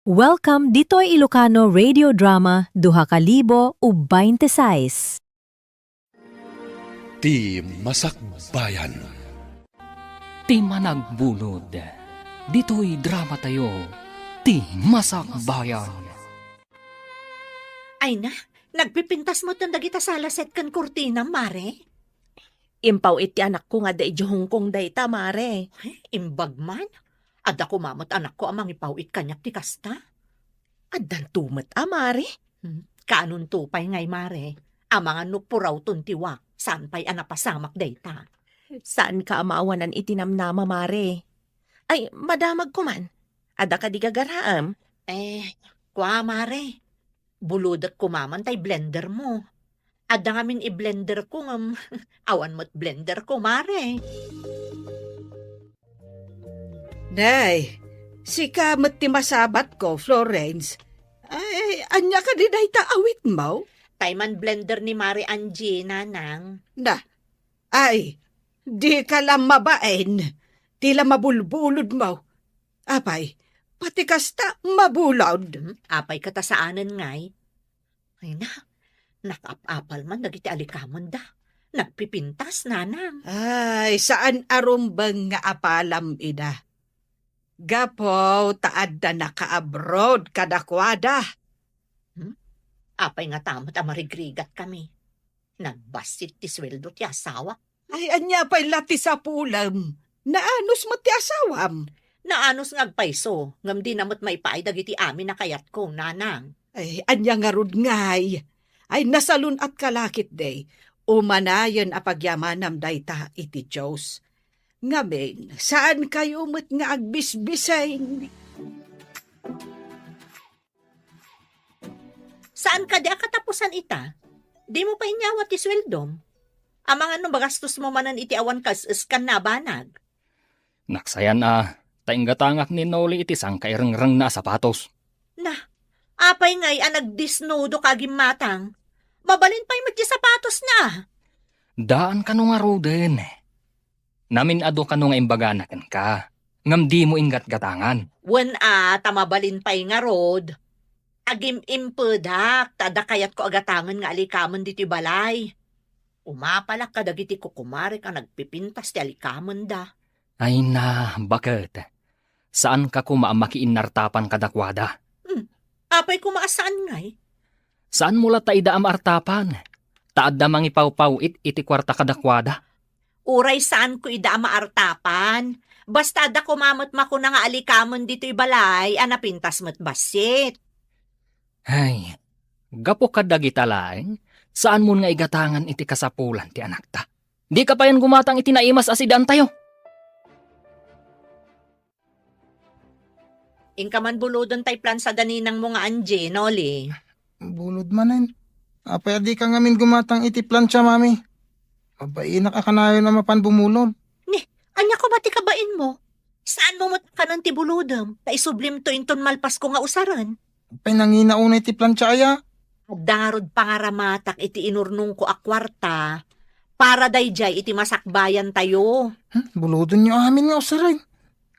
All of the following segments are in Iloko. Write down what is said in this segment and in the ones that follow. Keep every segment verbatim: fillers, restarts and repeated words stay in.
Welcome ditoy Ilocano Radio Drama duha ka libo ug bainte sais. Ti Masakbayan. Ti managbunod ditoy drama tayo, Ti Masakbayan. Ay na, nagpipintas met dagita salaset ken kurtina, Mare. Impaw-it ti anakko nga adda idiay Hong Kong dayta, Mare. Ay, imbag man. Adda koma met anakko a mangipaw-it kaniak ti kasta. Addanto met a, Mare. Hmm, kaanonto pay ngay, Mare? Amangan no purawton ti wak, saan pay a napasamak dayta. Saanka a maawanan iti namnama, Mare. Ay, madamag koman. Adda kadi gagaraem? Eh, kua, Mare. Bulodek koma man tay blender mo. Adda ngamin i-blender ko ngem awan met blender ko, Mare. Nay, sika met ti masabat ko, Florence. Ay, ania kadi dayta awit mo? Tay man blender ni Mare Angie, Nanang. Na, ay, dika la mabain. Ti la mabulbulod mo. Apay, pati kasta mabulod. Hmm, apay ket a saanen ngay? Ay na, nakaap-apal man dagiti alikamenda. Nagpipintas, Nanang. Ay, saan a rumbeng nga apalam ida. Gapu ta adda naka-abroad kadakuada. Hmm? Apay ngata met a marigrigat kami? Nagbassit ti sueldo ti asawa. Ay, ania pay la ti sapulem? Naanus met ti asawam? Naanus nga agpayso, ngem dina met maipaay dagiti amin a kayatko, Nanang. Ay, ania ngarud ngay? Ay, nasalun-atka la ketdi. Umanayen a pagyamanam dayta iti Dios. Ngamin, saankayo met nga agbisbising. Saan kadi a katapusan ita? Dimo pay inyawa ti sueldom? Amangan no magastos mo manen iti awan kas-eskan a banag. Naksayan a, ta inggatangak ni Noli iti sangkairengrengna a sapatos. Na, apay ngay a nagdisnudo ka agimmatang? Mabalin pay met ti sapatosna. Daan kano ngaruden. Namin-adu kano nga imbagana kenka, ngem dimo inggatgatangan. Wen a, ta mabalin pay ngarud. Agim-impedak, ta adda kayatko a gatangen nga alikamen ditoy balay. Umapalak kadagiti kukumarek a nagpipintas ti alikamenda. Ay na, baket. Saanka koma a makiinnartapan kadakuada. Hmm. Apay koma a saan ngay? Saanmo latta ida a maartapan? Ta adda mangipawpaw-it iti kuarta kadakuada. Uray saanko ida a maartapan. Basta adda koma met makuna nga alikamen ditoy balay a napintas met bassit. Ay, gapu kadagita laeng, saanmon nga igatangan iti kasapulan ti anakta. Dika payen gumatang iti naimas a sidaantayo. Inka man buloden tay plansa da ninangmo nga Angie, Noli. Bulod manen. Apay a dika ngamin gumatang iti plansa, Mami? Mabainak a kanayon a mapan bumulod. Ni, ania koma ti kabainmo? Saanmo met kanen ti bulodem, ta isublimto inton malpasko nga usaren. Apay nangina unay ti plansa aya? Adda ngarud pangaramatak iti inurnongko a kuarta para daydiay iti masakbayantayo. Hmm, bulodenyo amin nga usaren.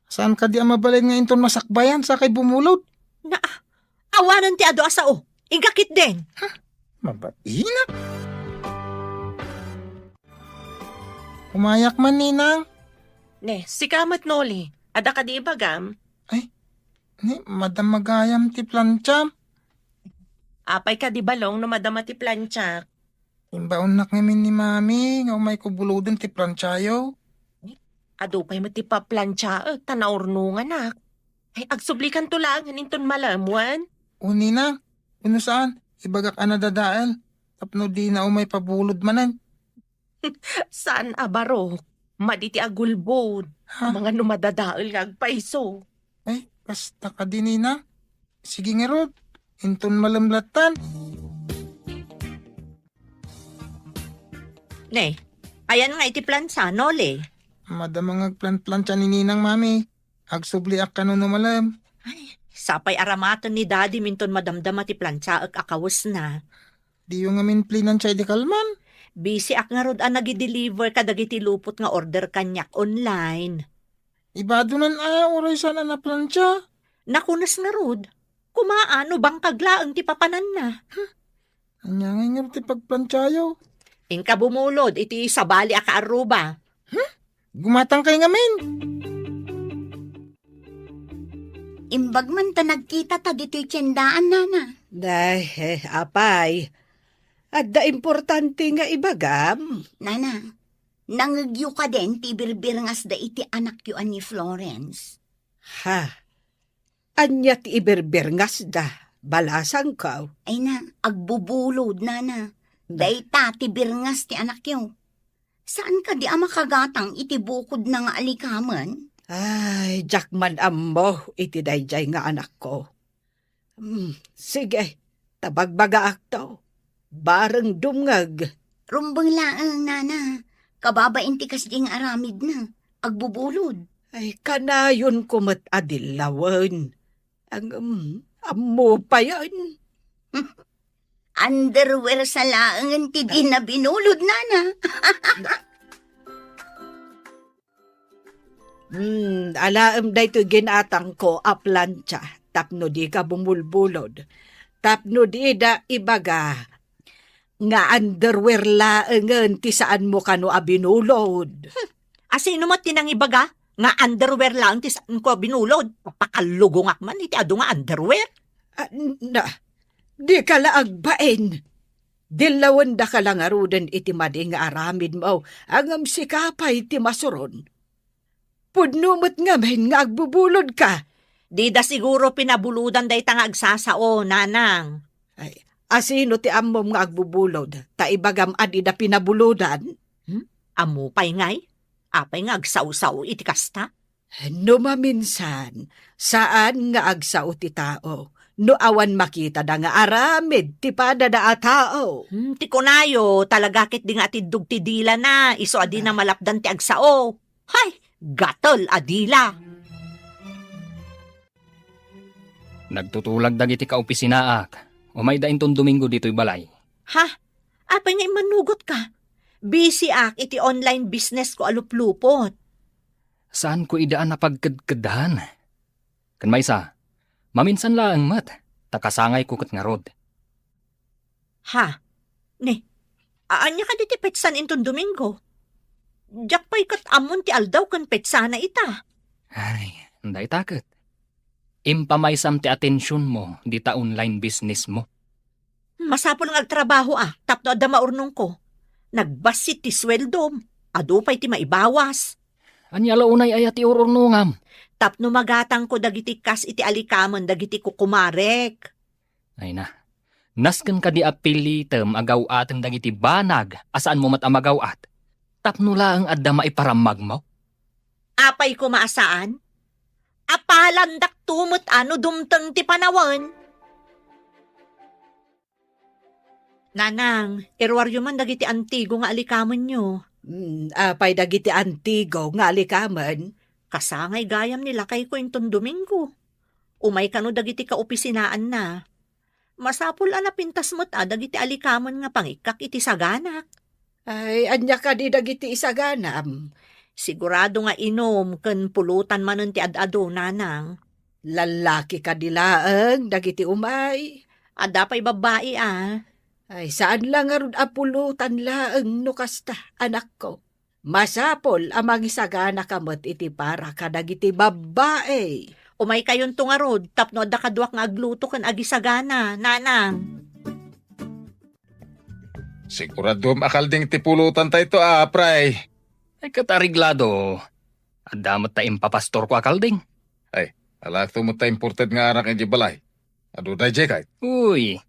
Saan kadi a mabalin nga inton masakbayan sakay bumulod? Na, awanen ti adu a sao. Inka ketdin. Huh? Mabainak. Umayak man, Ninang. Ne, sika met, Noli. Adda kadi ibagam? Ay, ni, madam gayam ti plansa. Apay kadi balong no madama ti plansa? Imbaonnak ngamin ni Mami nga umayko buloden ti plansayo. Adu pay met ti paplansaek ta naurnonganak. Ay, agsublikanto laengen inton malem wen? O, Ninang, wenno saan, ibagak a nadadael tapno dina umay pabulod manen. Saan a barok. Madi ti agulbod. Ha? Amangan no madadael nga agpayso. Ay, kasta kadi, Ninang. Sige ngarud, inton malem lattan. Ne, ayan nga iti plansa, Noli. Madama nga agplanplansa ni Ninang, Mami. Agsubliak kano no malem. Ay, sapay aramaten ni Daddy minton madamdama ti plansaek a kawesna. Diyo ngamin plinansa idi kalman? Busy ak ngarud a nagideliver kadagiti lupot nga order kaniak online. Ibadonan a, uray saan a naplansa. Nakunas ngarud. koma a no bangkag laeng ti papananna. Ania ngay ngarud ti pagplantiayo? Inka bumulod iti sabali a kaarruba. Gumatangkay ngamin. Imbag man ta nagkitata ditoy tiendaan, nana. Ay, eh, apay. Adda importante nga ibagam. Nana, nangegyo kadin ti birbirngasda iti anakyo a ni Florence? Ha? Ania ti ibirbirngasda? Balasangko. Ay na, agbubulod, nana. Da. Dayta ti birngas ti anakyo. Saan kadi a makagatang iti bukodna nga alikamen? Ay, diak man ammo iti daydiay nga anakko. Hmm, sige, ta bagbagaakto. Bareng dumngeg. Rumbeng laeng, nana. Kababain ti kasdi nga aramidna. Agbubulod. Ay, kanayonko met a dillawen. Ngem, ammo payen. Underwear sa laengen ti dina binulod, nana. Hmm, alaem daytoy ginatangko a plancha tapno dika bumulbulod. Tapno dida ibaga nga underwear laengen ti saanmo kano a binulod. Hmm. Asino met ti nangibaga nga underwear laeng ti saanko a binulod? Pakallugongak man iti adu nga underwear. Ah, na, dika la agbain. Dillawendaka la ngaruden iti madi nga aramidmo, ngem sika pay ti masuron. Pudno met ngamin nga agbubulodka. Dida siguro pinabulodan dayta nga agsasao, nanang. Ay, asino ti ammom nga agbubulod? Ta ibagam a dida pinabulodan? Hmm? Ammo pay ngay? Apay nga agsao-sao iti kasta? No maminsan, saan nga agsao ti tao no awan makitada nga aramid ti padada a tao. Hmm, ti kunayo, talaga ketdi nga atiddog ti dilana, isu a dina malapdan ti agsao. Hay, gatel a dila! Nagtutulag dagiti kaopisinaak. Umayda inton Domingo ditoy balay. Ha? Apay nga immanugotka? Busy ak iti online business ko a luplupot. Saanko ida a napagkedkeddan. Ken maysa, maminsan laeng met, ta kasangayko ket ngarud. Ha? Ni, ania kadi ti petsan inton Domingo? Diak pay ket ammon ti aldaw ken petsana ita. Ay, dayta ket. Impamaysam ti atensionmo dita online businessmo. Masapul nga agtrabahoak tapno adda maurnongko. Nagbassit ti sueldom, adu pay ti maibawas. Ania la unay aya ti ur-urnongam? Tapno magatangko dagiti kas iti alikamen dagiti kukumarek. Ay na, nasken kadi a pilitem a gaw-aten dagiti banag a saanmo met a magaw-at, tapno laeng adda maiparammagmo? Apay koma a saan? Apalandakto met a no dumteng ti panawen. Nanang, iruaryo man dagiti antigo nga alikamenyo. Hmm, apay dagiti antigo nga alikamen? Kasangay gayam ni lakayko inton Domingo. Umay kano dagiti kaopisinaanna. Masapul a napintas met a dagiti alikamen nga pangikkak iti saganak. Ay, ania kadi dagiti isaganam? Sigurado nga inum ken pulutan manen ti ad-adu, nanang. Lallaki kadi laeng dagiti umay? Adda pay babbai a. Ay, saan la ngarud a pulutan laeng no kasta, anakko. Masapul a mangisaganaka met iti para kadagiti babbai. Umaykayonto ngarud tapno adda kaduak nga agluto ken agisagana, nanang. Siguradom a kalding ti pulutan tayto, a, pray. Ay, ket areglado. Adda met ta impapastorko a kalding. Ay, alakto met ta imported nga arak idiay balay. Adu daydiay kay? Uy.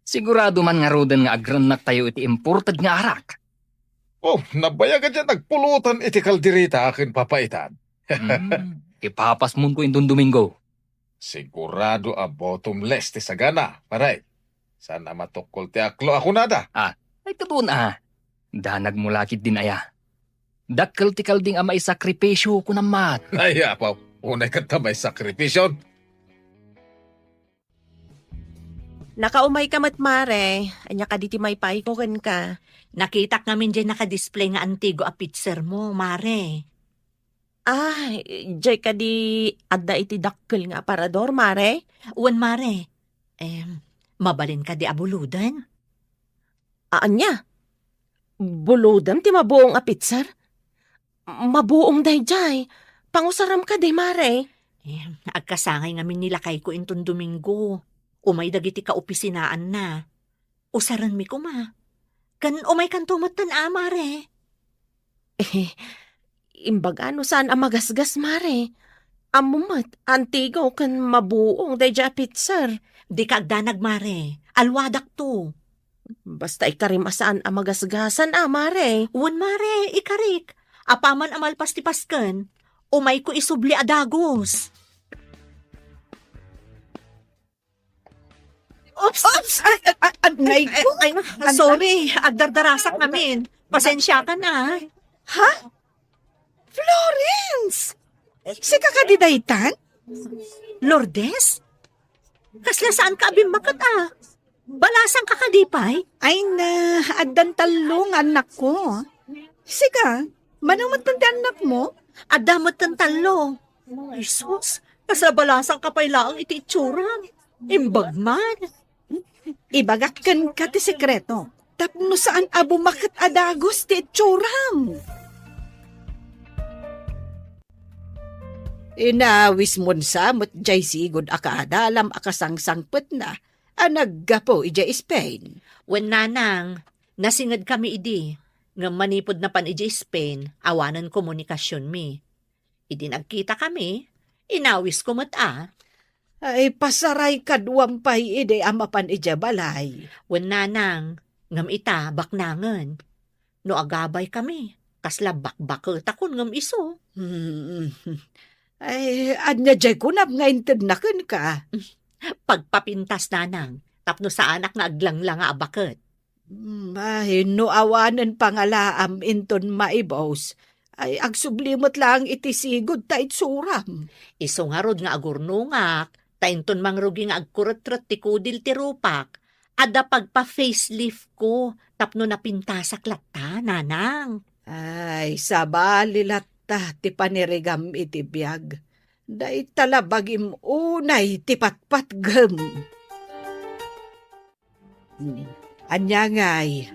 Sigurado man ngaruden nga agrennaktayo iti imported nga arak. Oh, nabayag a diay nagpulutan iti kaldereta a ken papaitan. Hmm, ipapasmonko inton Domingo. Sigurado a bottomless ti sagana, pare. Saan a matukkol ti aklo a kunada. Ah, ay, kadun a. Danagmo la ketdin aya. Dakkel ti kalding a maisakripisio, kunam met. Ay, apo, unay ket ta maisakripisio. Nakaumayka met, mare. Ania kadi ti maipaayko kenka? Nakitak ngamin diay nakadisplay nga antigo a picture mo, mare. Ah, diay kadi adda iti dakkel nga aparador, mare? Wen, mare. Em, mabalin kadi a buloden? Ania? Bulodem ti mabuong a pitser? Mabuong daydiay. Pangusaram kadi, mare. Em, agkasangay ngamin ni lakayko inton Domingo. Umay dagiti kaopisinaanna. Usarenmi koma. Ken umaykanto metten a, mare. Eh, imbaga no saan a magasgas, mare. Ammom met, antigo ken mabuong daydiay a pitser. Dika agdanag, mare. Alwadakto. Basta ikarim a saan a magasgasan a, mare. Wen, mare, ikarik. Apaman a malpas ti Pasken, umayko isubli a dagus. Oops! Oops! Ay, ay, ay, ay, ay, ay, ay, sorry, agdardarasak ngamin. Pasensiakan, ah. Ha? Florence! Sika kadi daytan? Lourdes? Kasla saanka a bimmaket, ah? Balasangka kadi pay? Ay na, addan tallo nga annakko. Sika, mano metten ti annakmo? Adda metten tallo. Jesus, kasla balasangka pay laeng iti itsuram. Imbag man. Ibagak kenka ti sekreto, tapno saan a bumaket a dagus ti itsuram. Inawismon sa met jay sigud a kaadalam a kasangsangpetna a naggapu idiay Spain. Wen, nanang, nasingedkami idi, ngem manipud napan idiay Spain, awanen komunikasionmi. Idi nagkitakami, inawisko met a. Ay, pasaray kaduam pay idi a mapan idiay balay. Wen, nanang, ngem ita, baknangen. No agabaykami, kasla bakbaketakon ngem isu. Hmm. Ay, ania jay kunam nga intedna kenka? Pagpapintas, nanang, tapno saanak nga aglanglanga a baket. Hmm, ay, no awanen pangalaam inton maibus, ay, agsubli met laeng iti sigud ta itsuram. Isu ngarud nga agurnongak, ta inton mangrugi nga agkuretret ti kudil ti rupak, adda pagpa-facelift ko tapno napintasak latta, nanang. Ay, sabali latta ti panirigam iti biag. Dayta la bagim unay ti patpatgem. Hmm. Ania ngay,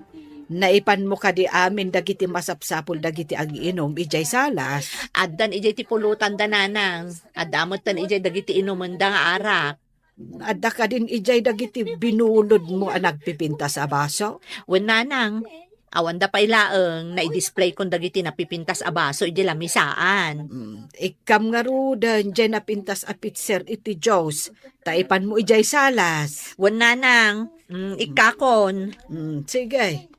naipanmo kadi amin dagiti masapsapul dagiti agiinum idiay salas? Addan idiay ti pulotanda, nanang. Adda metten idiay dagiti inumenda nga arak. Adda kadin idiay dagiti binulodmo a nagpipintas a baso? Wen, nanang. Awanda pay laeng, naidisplayko dagiti napipintas a baso idiay lamisaan. Mm, ikkam ngaruden diay napintas a pitser iti juice, ta ipanmo idiay salas. Wen, nanang, mm, ikkakon. Mm, sige.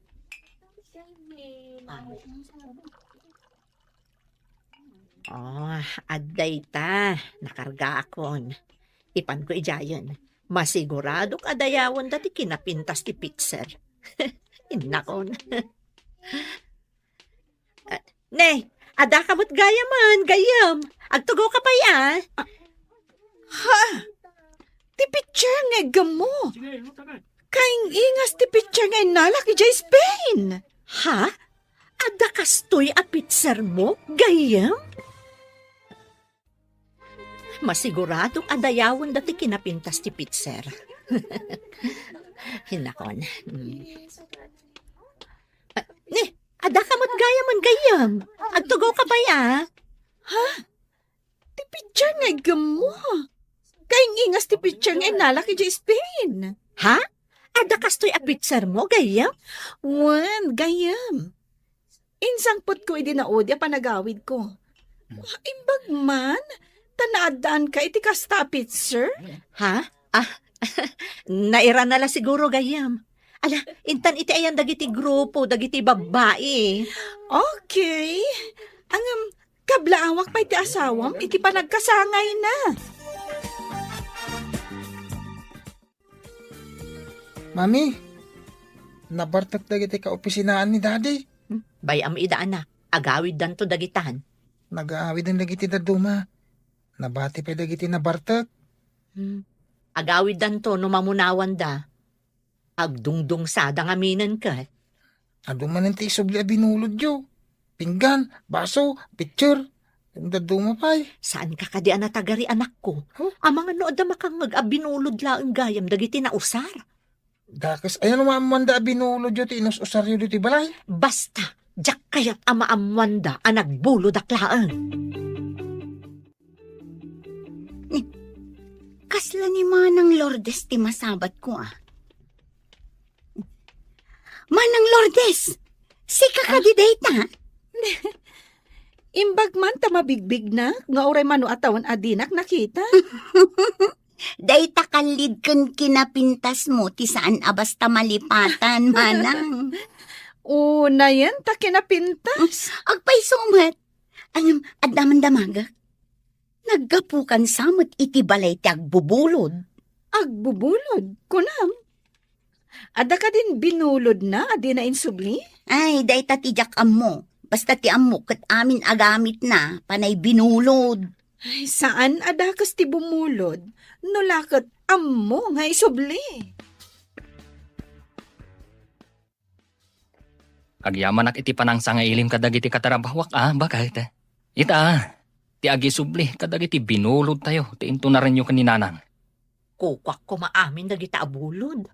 Oh, adda ita. Nakargaakon. Ipanko idiayen. Masiguradok a dayawenda ti kinapintas ti pitser. Innakon. Ah, ne, adda ka met gayamen, gayyem. Agtugaw ka pay, a? Ha? Ti pitser nga iggemmo? Kaing-ingas ti pitser nga innalak idiay Spain. Ha? Adda kastoy a pitsermo, gayyem? Masiguradok a dayawenda ti kinapintas ti pitser. Hinakon. Mm. Ah, ne, adda ka met gayamen, gayyem. Agtugaw ka pay, a? Ha? Ti pitser nga iggemmo. Kaing-ingas ti pitser nga innalak idiay Spain. Ha? Adda kastoy a pitsermo, gayyem? Wen, gayyem. Insangpetko idi naudi a panagawidko. Wa, imbag man, ta naaddaanka iti kasta a pitser? Ha? Ah, nairana la siguro, gayyem. Ala, intan iti ayan dagiti grupo, dagiti babbai. Okay. Ngem, kablaawak pay ti asawam iti panagkasangayna. Mami, nabartek dagiti kaopisinaan ni Daddy. Hmm, bay-am ida, anak. Agawiddanto dagitan. Nagaawiden dagiti dadduma. Nabati pay dagiti nabartek. Hmm. Agawiddanto no mamunawanda. Agdungdungsada ngaminen ket. Adu manen ti isubli a binulodyo. Pinggan, baso, pitser. Dadduma pay. Saanka kadi a natagari, anakko? Huh? Amangan no adda makangngeg a binulod laeng gayam dagiti nausar. Dakes, ay, no maammoanda a binulodyo ti inus-usaryo ditoy balay? Basta, diak kayat a maammoanda a nagbulodak laeng. Ni, kasla ni Manang Lourdes ti masabatko, a. Manang Lourdes, sika kadi dayta? Imbag man ta mabigbignak, nga uray mano a tawen a dinak nakita. Dayta kallid ken kinapintasmo ti saan a basta malipatan, manang. Unayen ta kinapintas. Agpayso met. Ngem, adda man damagek. Naggapukan sa met iti balay ti agbubulod. Agbubulod, kunam? Adda kadin binulodna a dina insubli? Ay, dayta ti diak ammo. Basta ti ammo ket amin a gamitna, panay binulod. Ay, saan a dakes ti bumulod, no la ket ammo nga isubli. Agyamanak iti panangsangailim kadagiti katrabahoak a baket. Ita, ti agisubli kadagiti binulodtayo ti intunarenyo ken ni Nanang. Kukuak koma amin dagita a bulod.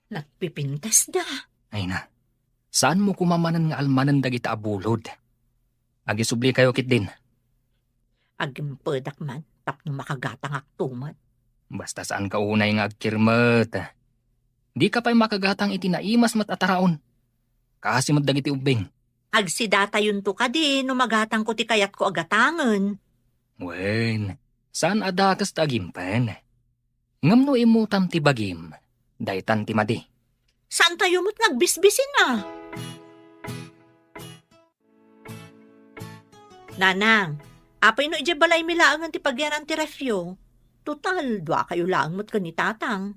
Nagpipintasda. Ay na, saanmo koma manen nga almanen dagita a bulod. Agisublikayo ketdin. Agimpedak man tapno makagatangakto met. Basta saanka unay nga agkirmet. Dika pay makagatang iti naimas met a taraon. Kaasi met dagiti ubbing. Agsidatayonto kadi no magatangko ti kayatko a gatangen. Wen, saan a dakes ta agimpen. Ngem no immutam ti bagim, daytan ti madi. Saantayo met nga agbisbisin a? Nanang, apay no idiay balaymi laengen ti pagyanan ti refyo? Total, duakayo laeng met ken ni Tatang.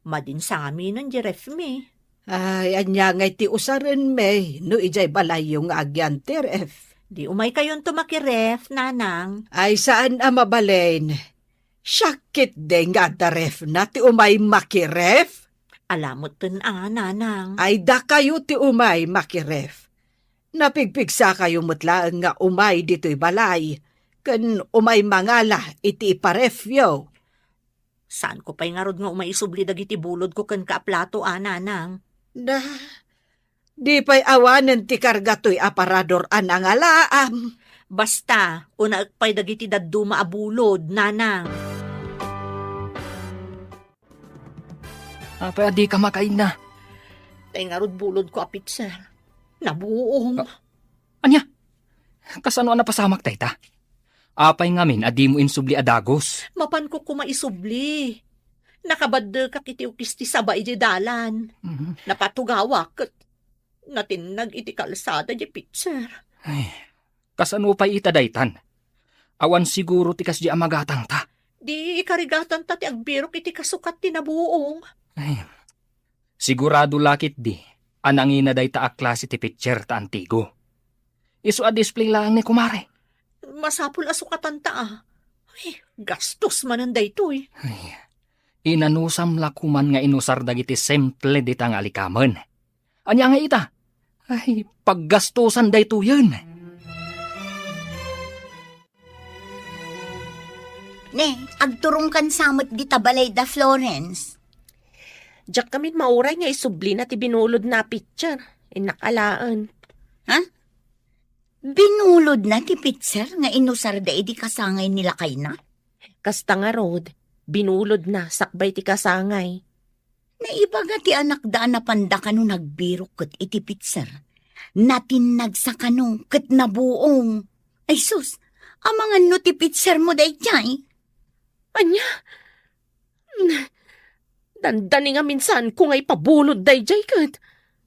Madin sangaminen diay refmi. Ay, ania ngay ti usarenmi no idiay balayyo nga agyan ti ref? Di umaykayonto makiref, Nanang. Ay, saan a mabalin. Siak ketdi nga adda refna ti umay makiref? Ala metten a, Nanang. Ay, dakayo ti umay makiref. Napigpigsakayo met laeng nga umay ditoy balay, ken umay mangala iti iparefyo. Saanko pay ngarud nga umay isubli dagiti bulodko kenka a plato a, Nanang? Na, di pay awanen ti karga toy aparador a nangalaam. Basta, unaek pay dagiti dadduma a bulod, Nanang. Apay a dika makainna? Tay ngarud bulodko a pitser. Nabuong. Ah, ania? Kasano a napasamak dayta? Apay ngamin a dimo insubli a dagus? Mapanko koma isubli. Nakabaddekak iti ukis ti saba idiay dalan. Mhm. Napatugawak ket natinnag iti kalsada diay pitser. Ay, kasano pay ita daytan? Awan siguro ti kasdi a magatangta. Di ikarigatanta ti agbirok iti kasukat ti nabuong. Ay, sigurado la ketdi a nangina dayta a klase ti pitser ta antigo. Isu a display laeng ni kumare. Masapul a sukatanta a. Ay, gastos manen daytoy. Ay, inanusam la koman nga inusar dagiti simple dita nga alikamen. Ania nga ita? Ay, paggastosan daytoyen. Ne, agturongkan sa met dita balay da Florence. Diak ngamin mauray nga isublina ti binulodna a pitser. Innak alaen. Ha? Binulodna ti pitser nga inusarda idi kasangay ni lakayna? Kasta ngarud, binulodna sakbay ti kasangay. Naibaga ti anakda a napanda kano nagbirok ket iti pitser. Natinnagsa kano ket nabuong. Ay sus, amangan no ti pitsermo daydiay? Ania? Dandani ngamin saanko nga ipabulod daydiay ket.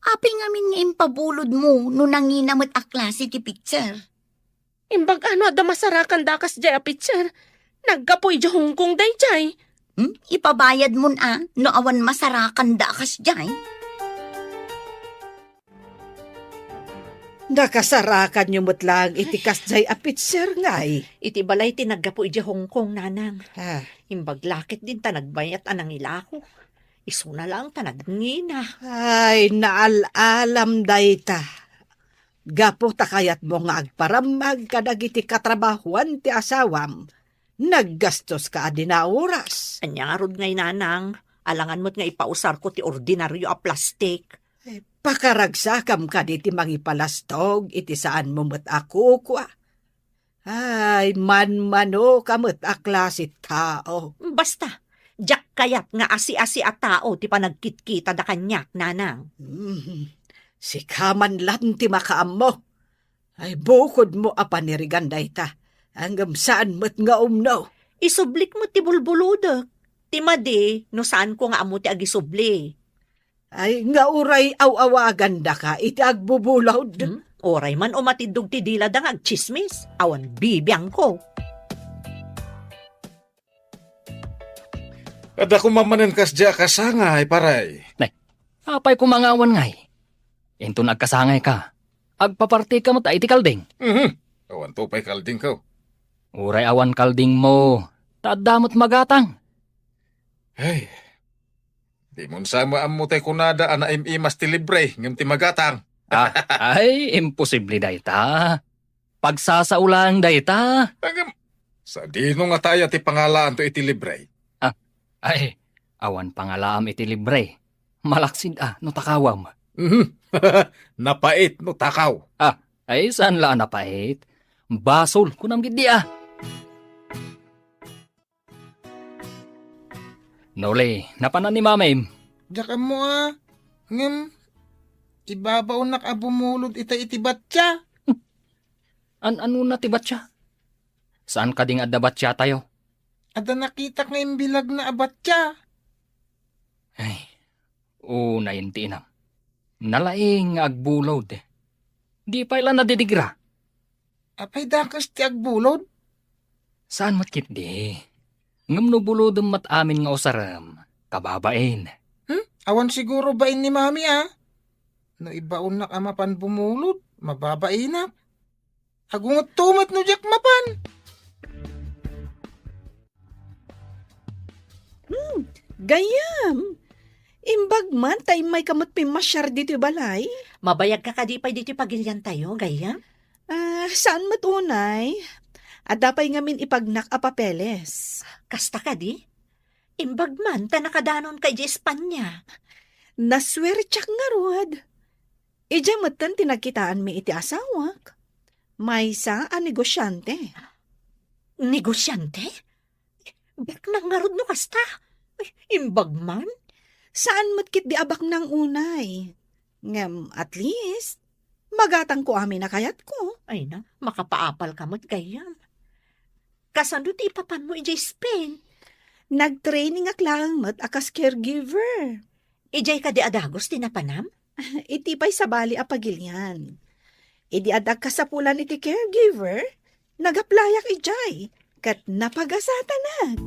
Apay ngamin nga impabulodmo no nangina met a klase ti pitser? Imbag ano adda masarakan da a kasdiay a pitser? Naggapu idiay Hong Kong daydiay. Hmm? Ipabayadmon a no awan masarakan da a kasdiay? Nakasarakanyo met laeng iti kasdiay a pitser ngay. Iti balay ti naggapu idiay Hong Kong, Nanang. Ah. Imbag la ketdin ta nagbayat a nangilako. Isuna laeng ta nagngina. Ay, naal-alam dayta. Gapu ta kayatmo nga agparammag kadagiti katrabahuan ti asawam, naggastoska a dina oras. Ania ngarud ngay, nanang? Alangan met nga ipausarko ti ordinario a plastik. Eh, pakaragsakam kadi ti mangipalastog iti saanmo met a kukua. Ay, manmanoka met a klase tao. Basta, diak kayat nga asi-asi a tao ti panagkitkitada kaniak, nanang. Hmm, sika man laeng ti makaammo. Ay, bukodmo a panirigan dayta, ngem saan met nga umno. Isublik met ti bulbulodek. Ti madi, no saanko nga ammo ti agisubli. Ay, nga uray aw-awagandaka iti agbubulod. Hmm? Uray man umatiddog ti dilada nga agtsismis, awan bibiangko. Adda koma manen kasdiay a kasangay, paray. Nay, apay koma nga awan ngay? Inton agkasangayka, agpapartika met a iti kalding. Mhm. Awanto pay kaldingko. Uray awan kaldingmo, ta adda met magatang. Ay, di mo sa maammo tay kunada a naim-imas ti libre ngem ti magatang. Ah, ay, imposible dayta. Pagsasao laeng dayta. Ngem, sadino nga taya ti pangalaanto iti libre? Ah, ay, awan pangalaam iti libre. Malaksid a no takawam. Mhm. Napait no takaw. Ah, ay, saan la a napait? Basol, kunam gid di a. Noli, napanan ni Mamim? Diak ammo a. Ngem, ibabaonak a bumulod ita iti batya. An-anona ti batya? Saan kadi nga adda batyatayo? Adda nakitak nga imbilagna a batya. Ay, unay ti inam. Nalaing nga agbulod. Di pay la nadidigra. Apay dakes ti agbulod? Saan met ketdi. Ngem no bulodem met amin nga usarem, kababain. Hmm? Awan siguro bain ni Mami, a? No ibaonnak a mapan bumulod, mababainak. Agungetto met no diak mapan. Hmm, gayyem. Imbag man ta immayka met pimmasiar ditoy balay. Mabayagka kadi pay ditoy pagiliantayo, gayyem? Ah, saan met unay? Adda pay ngamin ipagnak a papeles. Kasta kadi? Imbag man ta nakadanonka idiay Espanya. Nasuertiak ngarud. Idiay metten ti nagkitaanmi iti asawak. Maysa a negosiante. Negosiante? Baknang ngarud no kasta? Ay, imbag man. Saan met ketdi a baknang unay. Ngem, at least, magatangko amin a kayatko. Ay na, makapaapalka met gayyem. Kasano ti ipapanmo idiay Spain? Nagtrainingak laeng met a kas caregiver. Idiay kadi a dagus ti napanam? Iti pay sabali a pagilian. Idi adda kasapulan iti caregiver, nag-applyak idiay, ket napagasatanak.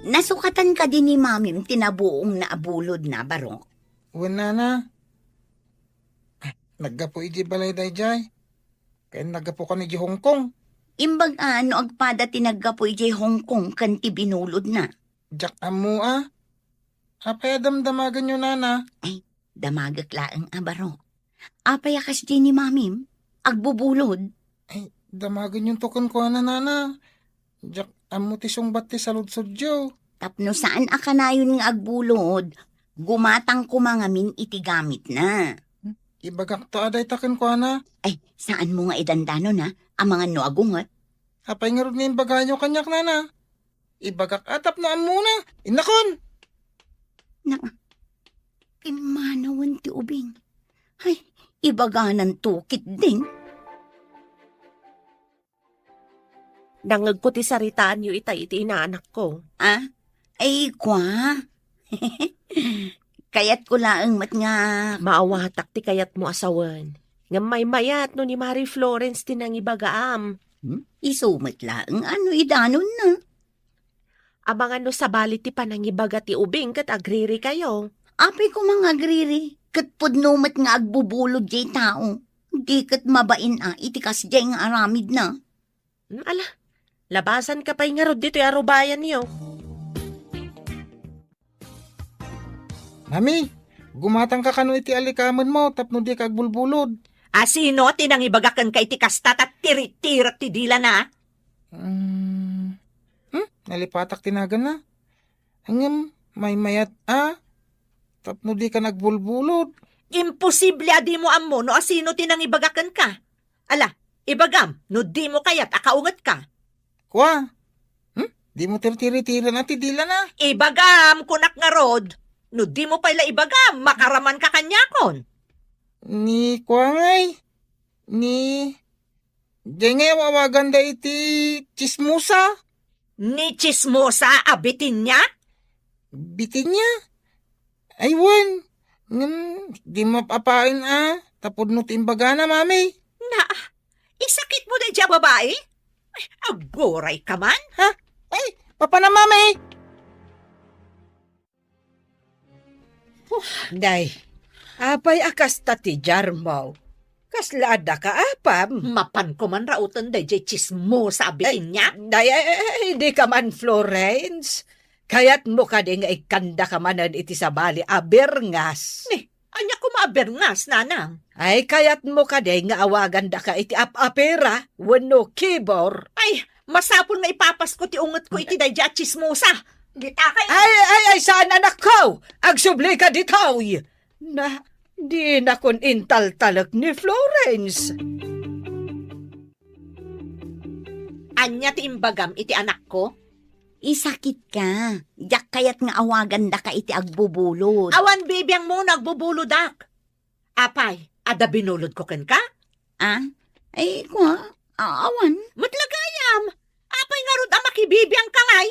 Nasukatan kadi ni Mamim ti nabuongna a bulodna, Barok? Wen, nana. Naggapu idiay balay daydiay. Ken naggapukan idiay Hong Kong. Imbag a no agpada ti naggapu idiay Hong Kong ken ti binulodna. Diak ammo a. Apay a damdamaganyo, nana? Ay, damagek laeng a, Barok. Apay a kasdi ni Mamim? Agbubulod? Ay, damagenyonto kenkuana, nana. Diak ammo ti sungbat ti saludsodyo. Tapno saan a kanayon nga agbulod, gumatang koma ngamin iti gamitna. Ibagakto a dayta kenkuana. Ay, saanmo nga idandanon, a? Amangan no agunget. Apay ngarud nga imbagayo kaniak, nana? Ibagak a tapno ammona. Innakon! Na, pimmanawen ti ubing. Ay, ibagananto ketdin. Nangngegko ti saritaanyo itay iti inaanakko. Ah? Ay, kua? Kayatko laeng met nga... Maawatak ti kayatmo a sawen. Ngem maymayat no ni Mari Florence ti nangibagaam. Hmm? Isu met laeng a no idanonna. Amangan no sabali ti panangibaga ti ubing ket agririkayo. Apay koma nga agriri, ket pudno met nga agbubulod diay tao. Di ket mabain a iti kasdiay nga aramidna. Hmm, ala, labasanka pay ngarud ditoy a rubayanyo. Mami, Gumatangka kano iti allikamenmo tapno dika agbulbulod. A, sino ti nangibaga kenka iti kasta ta tiritirek ti dilana? Hmm. Hmm? Nalipatak ti naganna. Ngem maymayat a tapno dika agbulbulod. Imposible a dimo ammo no asino ti nangibaga kenka. Ala, ibagam no dimo kayat a kaungetka. Kua? Hmm? Dimo tirtiritiran a ti dilana? Ibagam, kunak ngarud. No dimo pay la ibagam, makaramanka kaniakon. Ni kua ngay? Ni Diay ngay aw-awaganda iti tsismosa? Ni tsismosa a Bitinia? Bitinia? Ay, wen. Ngem, di mapaapaen a, tapudno ti imbagana, Mami. Na, isakit mo daydiay a babai? Ay, aguray ka man? Ha? Ay, papana, Mami? Day, apay a kasta ti diarmo? Kasla adda ka apam? Mapanko man rauten daydiay tsismosa a Bitinia? Day, ay, ay, ay, di ka man, Florence. Kayatmo kadi nga ikkandaka manen iti sabali a birngas? Ni, ania koma a birngas, nanang? Ay, kayatmo kadi nga awagandaka iti ap-apera wenno kibor? Ay, masapul nga ipapasko ti ungetko iti daydiay a tsismosa. Dita kay Ay, ay, ay, saan, anakko? Agsubli ka ditoy! Na, dinakon intaltalek ni Florence. Ania ti imbagam iti anakko? Isakit ka. Diak kayat nga awagandaka iti agbubulod. Awan bibiangmo no agbubulodak. Apay, adda binulodko kenka? Ah? Ay, kua, a-, awan. Met la gayam, apay ngarud a makibibiangka ngay?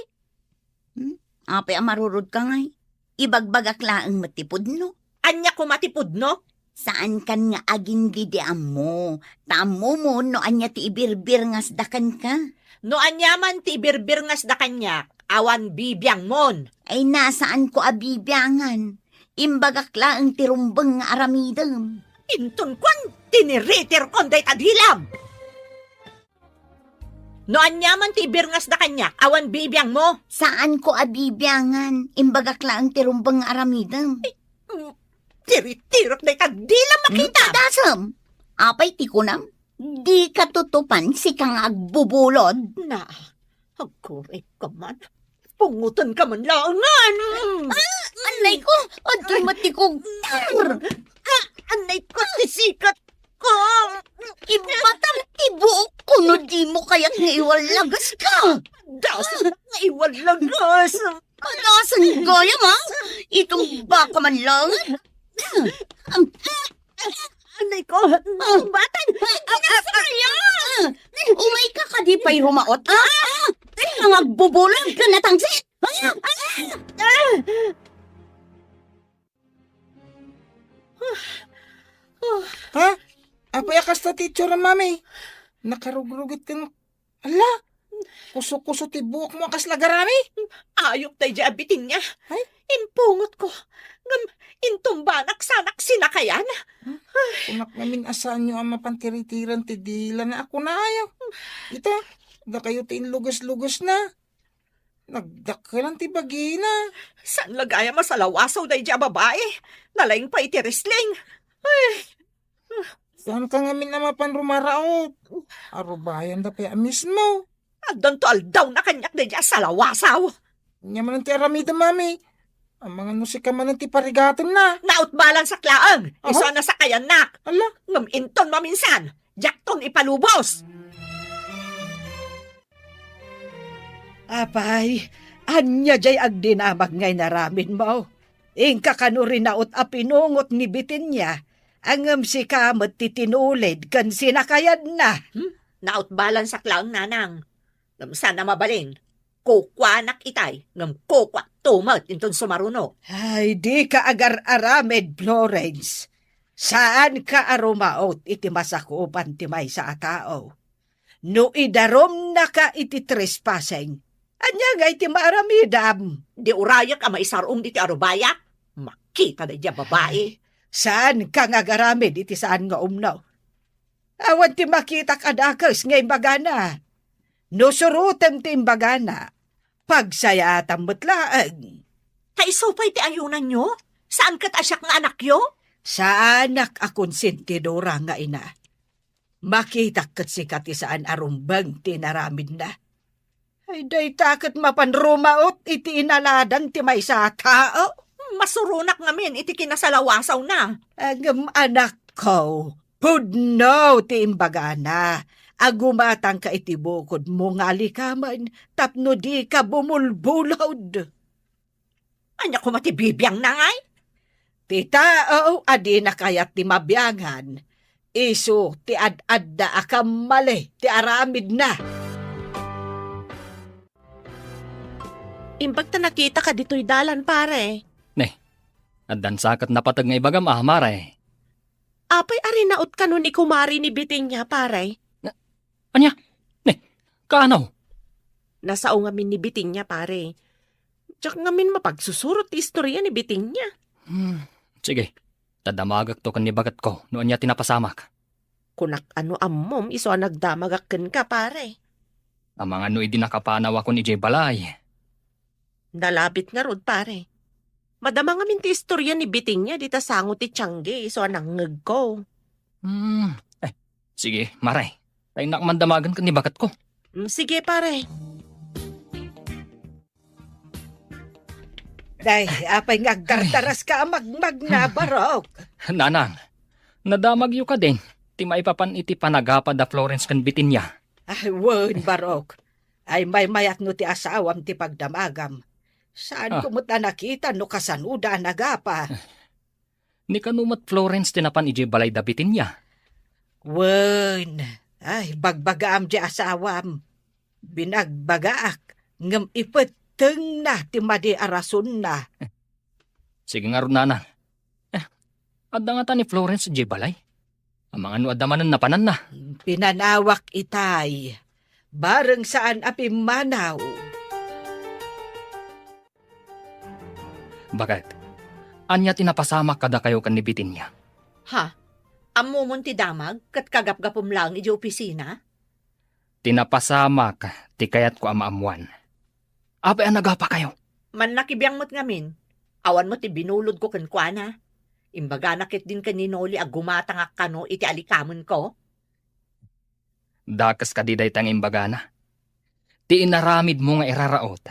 Hmm? Apay a marurodka ngay? Ibagbagak laeng met ti pudno. Ania koma ti pudno? Saankan nga agingga iti ammo. Ta ammomon no ania ti ibirbirngasda kenka. No aniaman ti ibirbirngasda kaniak, awan bibiangmon. Ay, na, saanko a bibiangan. Imbagak laeng ti rumbeng nga aramidem. Inton kuan, tiniritirkon dayta dilam. No aniaman ti ibirngasda kaniak, awan bibiangmo. Saanko a bibiangan. Imbagak laeng ti rumbeng nga aramidem. Ay, mm, tiritirok dayta dilam, makita. Padasem. Apay ti kunam? Dika tutupan, sika nga agbubulod. Na, agkuray ka man. Pungotenka man laengen. Ah, anay ko, adtoy met ti kugtor. Ah, anay ko, ti sikat ko. Ibatam ti buok ko no dimo kayat nga iwallagas ka. Dasam nga iwallagas. Kadasan gayam, a? Itumbaka man laeng. Anay ko, batan! Ay, ah, ah, ah, ah. Umay ka kadi pay rumaot, a? Ay, ang agbubulag ka natangsit! Ah, ah, ah. Ha? Apay a kasta ti itsuram, Mami? Nakarugrugit ken, ala, kuso-kuso ti buokmo a kasla garami? Ayok daydiay a Bitinia. Ay? Impungotko. Ngem intumbanak sanak sinakayan. Hmm? Kunak ngamin a saanyo a mapan tiritiran ti dilana a kunayo. Ita, dakayo ti inluges-lugesna. Nagdakkelan ti bagina. Saan la gayam a salawasaw daydiay a babai? Nalaing pay iti wrestling. Ay. Saanka ngamin a mapan rumaraot. Arubayanda pay a mismo. Addanto aldawna kaniak daydiay a salawasaw. Ania manen ti aramidem, Mami? Amangan no sika manen ti parigatenna. Nautbalansak laeng. Aha. Isu a nasakayannak. Ala. Ngem inton maminsan, diakton ipalubos. Apay, ania jay agdinamag nga inaramidmo? Inka kano rinaot a pinungot ni Bitinia, ngem sika met ti tinulid ken sinakayadna. Hmm? Nautbalansak laeng, nanang. Ngem saan a mabalin, kukuanak itay, ngem kukuakto met inton sumaruno. Ay, dika agar-aramid, Florence. Saanka a rumaot iti masakupan ti maysa a tao. No idarumnaka iti trespassing, ania ngay ti maaramidam? Di urayek a maisar-ong iti arubayak? Makita daydiay a babai. Ay, saanka nga agaramid iti saan nga umno. Awan ti makitak a dakes nga imbagana. No surotem ti imbagana, pagsayaatam met laeng. Ta isu pay ti ayunanyo? Saan ket a siak nga anakyo? Saanak a konsentidora nga ina. Makitak ket sika ti saan a rumbeng ti inaramidna. Ay, dayta ket mapan rumaot iti inaladan ti maysa a tao. Masuronak ngamin iti kinasalawasawna. Ngem anakko, pudno ti imbagana a gumatangka iti bukodmo nga alikamen tapno dika bumulbulod. Ania koma ti bibiangna, ngay? Ti tao a dina kayat ti mabiangan, isu ti ad-adda a kammali ti aramidna. Imbag ta nakitaka ditoy dalan, pare. Ne, addan sa ket napateg nga ibagam a, mare. Apay a rinaot kano ni kumare ni Bitinia, pare? Ania? Ne, kaano? Nasao ngamin ni Bitinia, pare. Diak ngamin mapagsusurot ti istorya ni Bitinia. Hmm, sige. Ta damagakto ken ni baketko no ania ti napasamak. Kunak a no ammom isu a nagdamagak kenka, pare. Amangan no idi nakapanawakon idiay balay. Nalabit ngarud, pare. Madama ngamin ti istorya ni Bitinia dita sango ti tiangge isu a nangngegko. Hmm, eh, sige, mare. Ta innak man damagen ken ni baketko. Mm, sige, pare. Day, apay nga agdardaras ka a magmagna, Barok? Nanang, nadamagyo kadin ti maipapan iti panagapa da Florence ken Bitinia? Ay, wen, Barok. Ay, maymayat no ti asawam ti pagdamagam. Saan Ah. ko met a nakita no kasanoda a nagapa. Ni kano met Florence ti napan idiay balay da Bitinia? Wen, ay, bagbagaam di asawam. Binagbagaak, ngem ipettengna ti madi a rasonna. Sige ngarud, nanang. Eh, adda ngata ni Florence idiay balay? Amangan no adda manen napananna. Pinanawak itay. Bareng saan a pimmanaw. Baket, ania ti napasamak kadakayo ken ni Bitinia? Ha? Ammomon ti damag ket kagapgapum laeng idiay opisina? Ti napasamak ti kayatko a maammoan. Apay a nagapakayo? Mannakibiang met ngamin. Awan met ti binulodko kenkuana. Imbagana ketdin ken ni Noli a gumatangak kano iti alikamenko. Dakes kadi dayta nga imbagana? Ti inaramidmo nga iraraot,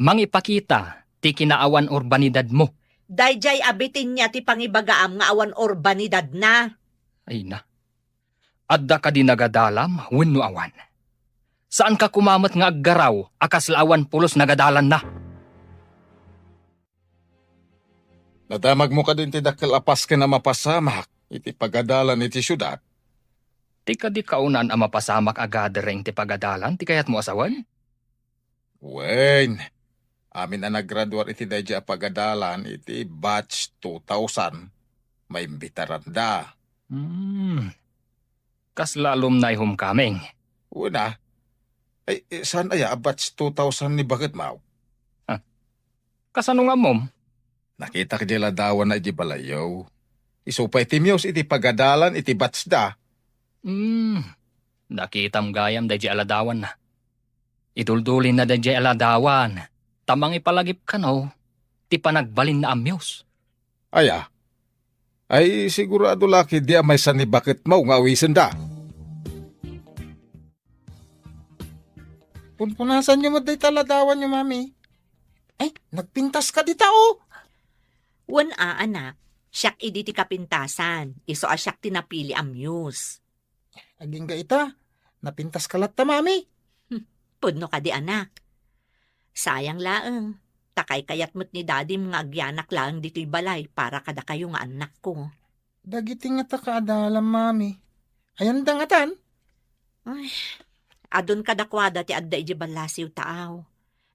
mangipakita ti kinaawan urbanidadmo. Daydiay a Bitinia ti pangibagaam nga awan urbanidadna. Ay na. Adda kadi nagadalam wenno awan? Saanka koma met nga aggaraw a kasla awan pulos nagadalanna? Nadamagmo kadin ti dakkel a pasken a mapasamak iti pagadalan iti siudad? Ti kadi kaunaan a mapasamak a gathering ti pagadalan ti kayatmo a sawen? Wen, amin a naggraduar iti daydiay a pagadalan iti batch two thousand, maimbitaranda. Hmm. Kasla alumni homecoming. Wen a. Ay, eh, saan aya a batch two thousand ni baketmo? Ah. Kasano nga ammom? Nakitak di ladawanna iti balayyo. Isu pay ti Muse iti pagadalan iti batch da. Hmm. Nakitam gayam daydi a ladawanna. Iduldulinna daydi a ladawan, ta mangipalagip kano ti panagbalinna a Muse. Aya? Ay, sigurado la ketdi a maysa ni baketmo nga awisenda. Punpunasanyo met dayta ladawanyo, Mami. Ay, nagpintas ka dita, oh. Wen a, anak. Siak idi ti kapintasan. Isu a siak ti napili a Muse. Agingga ita, napintas ka latta, Mami. Hmm, pudno kadi, anak. Sayang laeng, ta kaykayat met ni Dadim nga agyanak laeng ditoy balay para kadakayo nga annakko. Dagiti ngata kaadalam, Mami. Ayanda ngatan? Ay, adun kadakuada ti adda idiay ballasiw taaw.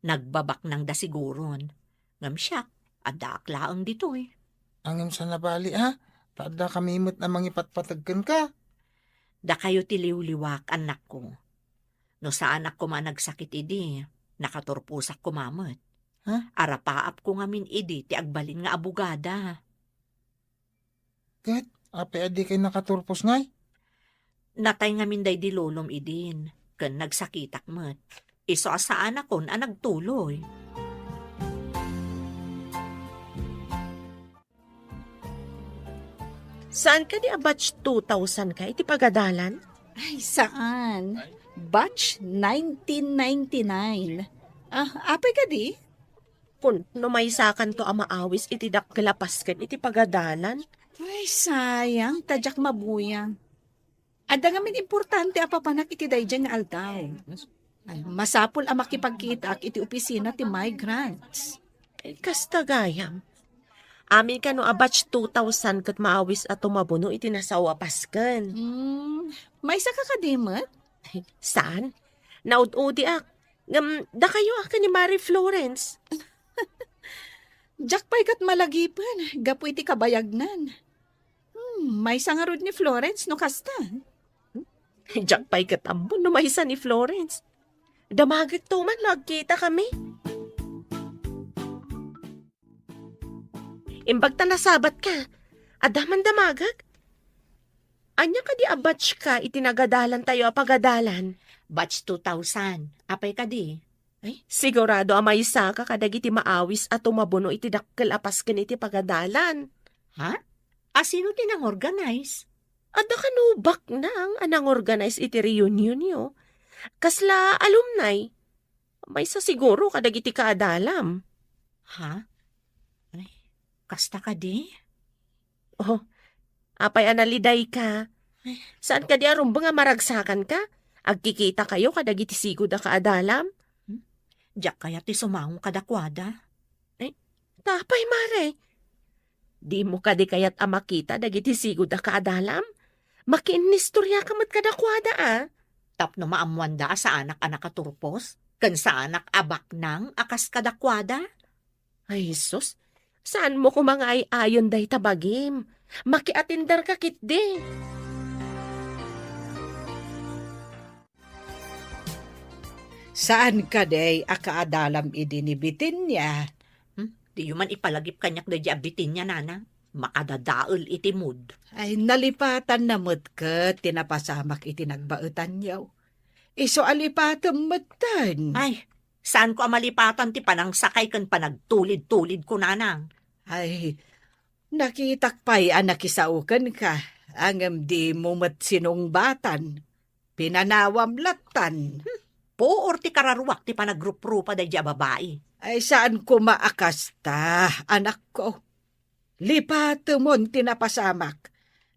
Nagbabaknangda siguron. Ngem siak, addaak laeng ditoy. Ngem saan a bali, a? Ta addakami met a mangipatpateg kenka. Dakayo ti liwliwak, annakko. No saanak koma a nagsakit idi, nakaturposak koma met. Ha? Arapaapko ngamin idi ti agbalin nga abogada. Ket, apay a dikay nakaturpos ngay? Natay ngamin daydi lolom idin, ken nagsakitak met. Isu a saanakon a nagtuloy. Saan kadi a batch two thousand ka iti pagadalan? Ay, saan. Batch nineteen ninety-nine. Ah, apay kadi? Kun no maysakanto a maawis iti dakkel a pasken iti pagadalan? Ay, sayang, ta diak mabuyang. Adda ngamin importante a papanak iti daydiay nga aldaw. Ay, masapul a makipagkitaak iti opisina ti migrants. Ay, kasta gayam. Amin kano a batch two thousand ket maawis a tumabuno iti nasao a pasken. Hmm, maysa ka kadi met? Saan? Naud-udiak. Ngem, dakayo a ken ni Mari Florence. Diak pay ket malagipen, gapu iti kabayagnan. Hmm, maysa ngarud ni Florence no kasta. Diak pay ket ammon no maysa ni Florence. Damagekto man no agkita kami. Imbag ta nasabat ka, adda man damagek? Ania kadi a batch ka iti nagadalan tayo a pagadalan? Batch two thousand. Apay kadi? Ay, sigurado a maysa ka kadagiti maawis a tumabuno iti dakkel a pasken iti pagadalan. Ha? A sino ti nangorganize? Adda kano baknang a nangorganize iti reunionyo? Kasla alumni? Maysa siguro kadagiti kaadalam. Ha? Ay, kasta kadi? Oh, apay a naliday ka? Ay. Saan kadi a rumbeng a maragsakan ka? Agkikita kayo kadagiti sigud a kaadalam? Hmm? Diak kayat ti sumango kadakuada. Ay, tapay, Mare. Dimo kadi kayat a makita dagiti sigud a kaadalam? Makiinnistorya ka met kadakuada, a. Tapno maammoanda a saanak a nakaturpos, ken saanak a baknang a kas kadakuada? Ay, Jesus, saanmo koma nga ay-ayon dayta bagim? Makiatender ka ketdi. Saan kadi a kaadalam idi ni Bitinia? Hmm? Diyo man ipalagip kaniak daydi a Bitinia, nanang. Makadadael iti mood. Ay, nalipatanna met ket ti napasamak iti nagbaetanyo. Isu a lipatem metten. Ay, saanko a malipatan ti panangsakay ken panagtulid-tulidko, nanang. Ay, nakitak pay a nakisao kenka, ngem dimo met sinungbatan. Pinanawam lattan. Hmm, puor ti kararuak ti panagruprupa daydi a babai. Ay, saan koma a kasta, anakko. Lipatemon ti napasamak,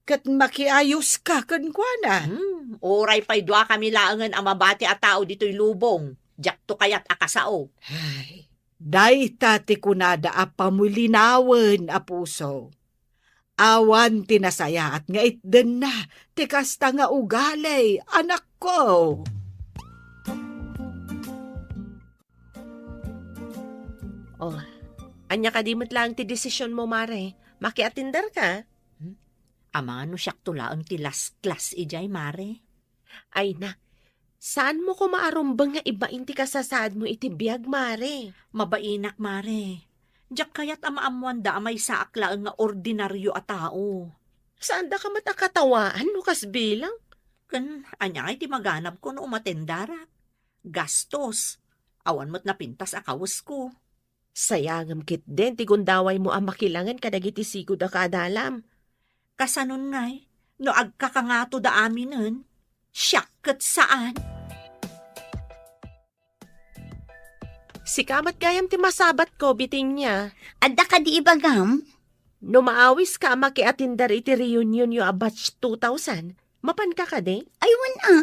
ket makiayoska kenkuana. Hmm, uray pay duakami laengen a mabati a tao ditoy lubong, diakto kayat a kasao. Ay, dayta ti kunada a pamulinawen a puso. Awan ti nasayaat nga itdenna ti kasta nga ugali, anakko. Oh, ania kadi met laeng ti desisionmo, Mare? Makiatender ka? Hmm? Amangan no siakto laeng ti last class idiay, Mare. Ay na, saanmo koma a rumbeng nga ibain ti kasasaadmo iti biag, Mare? Mabainak, Mare. Diak kayat a maammoanda a maysaak laeng nga ordinario a tao. Saandaka met a katawaan no kas bilang? Ken ania ngay ti maganabko no umatendarak? Gastos. Awan met napintas a kawesko. Sayangem ketdin ti gundawaymo a makilangen kadagiti sigud a kaadalam. Kasanon ngay, no agkakangatoda aminen, siak ket saan. Sika met gayam ti masabatko, Bitinia. Adda kadi ibagam? No maawiska a makiatender iti reunionyo a batch two thousand, mapanka kadi? Ay, wen a.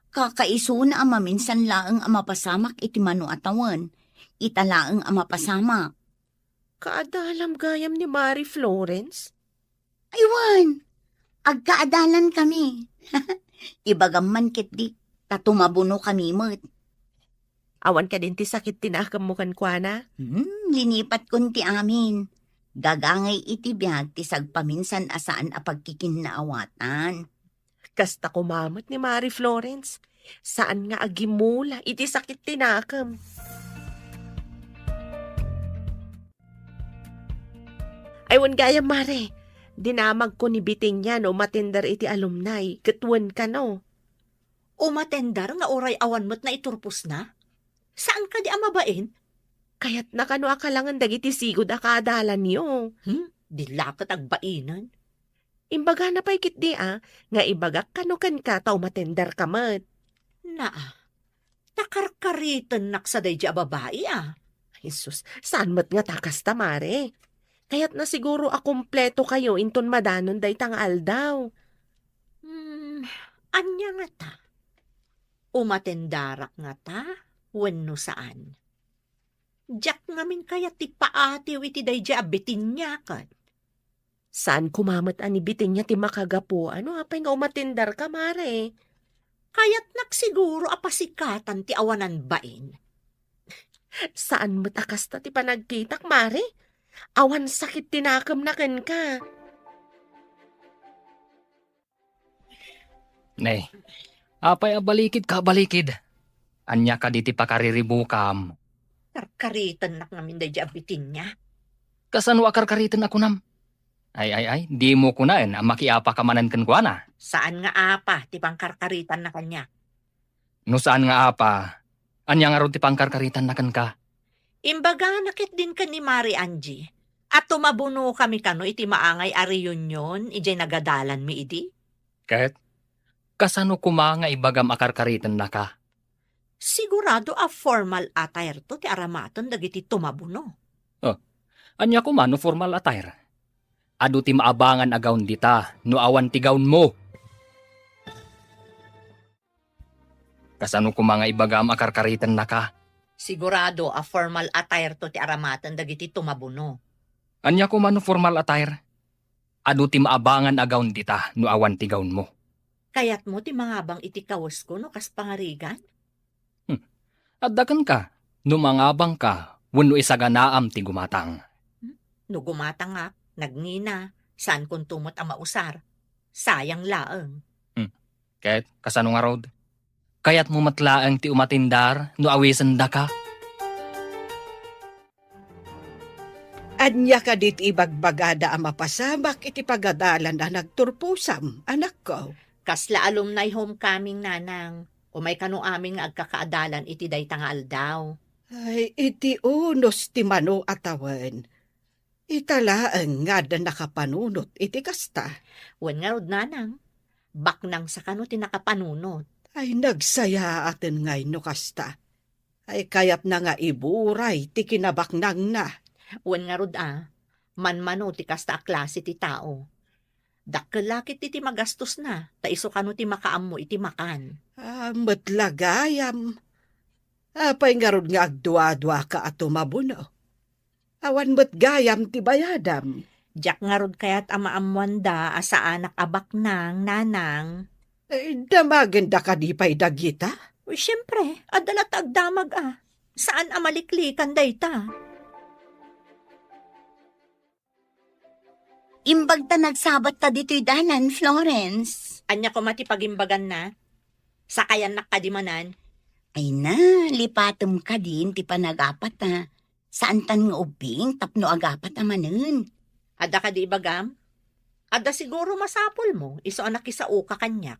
Kakaisuna a maminsan laeng a mapasamak iti mano a tawen. Ita laeng a mapasamak. Kaadalam gayam ni Mari Florence? Ay, wen. Agkaadalankami. Ibagam man ketdi, ta tumabunokami met. Awan kadin ti sakit ti nakemmo kenkuana? Hmm, linipatkon ti amin. Gagangay iti biag ti sagpaminsan a saan a pagkikinnaawatan. Kasta koma met ni Mari Florence, saan nga agimula iti sakit ti nakem. Ay, wen gayam, Mare, dinamagko ni Bitinia no umatender iti alumni, ket wen kano. Umatender nga uray awan met naiturposna? Saan kadi a mabain? Kayatna kano a kalangen dagiti sigud a kaadalanyo. Hmm? Di la ket agbainen. Imbagana pay ketdi a, nga ibagak kano kenka ta umatenderka met. Naa, ta karkaritennak sa daydi a babai a. Jesus, saan met ngata kasta, Mare? Kayatna siguro a kumpleto kayo inton madanon dayta nga aldaw. Hmm, ania ngata? Umatendarak ngata wenno saan? Diak ngamin kayat ti paatiw iti daydi a Bitinia ket. Saan koma met a ni Bitinia ti makagapu. Ano, apay nga umatenderka, Mare? Kayatnak siguro a pasikatan ti awanan bain. Saan met a kasta ti panagkitak, Mare? Awan sakit ti nakemna kenka. Ne, apay a balikid ka balikid? Ania kadi ti pakariribukam? Karkaritennak ngamin daydi a Bitinia. Kasano a karkariten a kunam? Ay, ay, ay, dimo kunaen a makiapaka manen kenkuana. Saan nga apa ti pangkarkaritanna kaniak. No saan nga apa, ania ngarud ti pangkarkaritanna kenka? Imbagana ketdin ken ni Mare Angie a tumabunokami kano iti maangay a reunion idiay nagadalanmi idi. Ket kasano koma nga ibagam a karkaritennaka? Sigurado a formal attire to ti aramaten dagiti tumabuno. Oh, ania koma no formal attire? Adu ti maabangan a gown dita no awan ti gownmo. Kasano koma nga ibagam a karkaritennaka? Sigurado a formal attire to ti aramaten dagiti tumabuno. Ania koma no formal attire? Adu ti maabangan a gown dita no awan ti gownmo. Kayatmo ti mangabang iti kawesko no kas pangarigan? Hmm. Adda kenka no mangabangka wenno isaganaam ti gumatang. Hmm? No gumatangak, nagngina, saankon to met a mausar. Sayang laeng. Hmm. Ket kasano ngarud? Kayatmo met laeng ti umatindar no awisendaka? Ania kadi ti ibagbagada a mapasamak iti pagadalan a nagturposam, anakko? Kasla alumni homecoming, nanang. Umay kano amin nga agkakaadalan iti dayta nga aldaw. Ay, iti unos ti mano a tawen. Ita laeng nga adda nakapanunot iti kasta. Wen ngarud, nanang, baknangsa kano ti nakapanunot. Ay, nagsayaaten ngay no kasta. Ay, kayatna nga iburay ti kinabaknangna. Wen ngarud a, manmano ti kasta a klase ti tao. Dakkel la ketdi ti magastosna, ta isu kano ti makaammo iti makan. Ah, met la gayam. Apay ngarud nga agduaduaka a tumabuno? Awan met gayam ti bayadam. Diak ngarud kayat a maammoanda a saanak a baknang, nanang. Eh, damagenda kadi pay dagita? Uy, siempre, adda la ta agdamag a. Saan a maliklikan dayta. Imbag ta nagsabat ta ditoy dalan, Florence. Ania koma ti pagimbaganna? Sakayannak kadi manen? Ay na, lipatem kadin ti panagapat a. Saantan nga ubbing tapno agapat a manen. Adda kadi ibagam? Adda siguro masapulmo, isu a nakisaoka kaniak.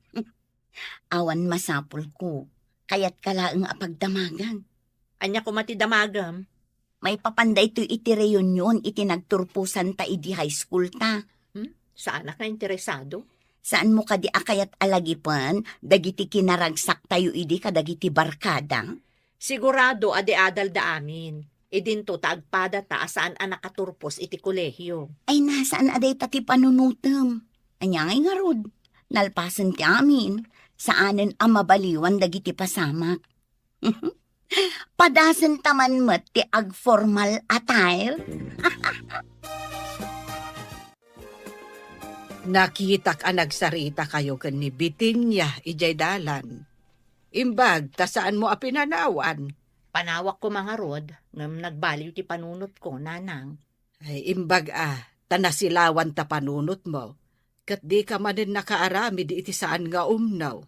Awan masapulko. Kayatka laeng a pagdamagan. Ania koma ti damagem? Maipapan daytoy iti reunion iti nagturposanta idi high school ta. Hmm? Saanak nga interesado? Saanmo kadi a kayat a lagipen dagiti kinaragsaktayo idi kadagiti barkada? Sigurado a di adalda amin. Idinto ta agpadata a saan a nakaturpos iti kolehio. Ay na, saan a dayta ti panunotem. Ania ngay ngarud? Nalpasen ti amin, saanen a mabaliwan dagiti pasamak. Padasenta man met ti agformal attire. Nakitak a nagsarita kayo ken ni Bitinia idiay dalan. Imbag ta saanmo a pinanawan. Panawak koma ngarud, ngem nagbaliw ti panunotko, nanang. Ay, imbag a, ta nasilawan ta panunotmo, ket dika manen nakaaramid iti saan nga umno.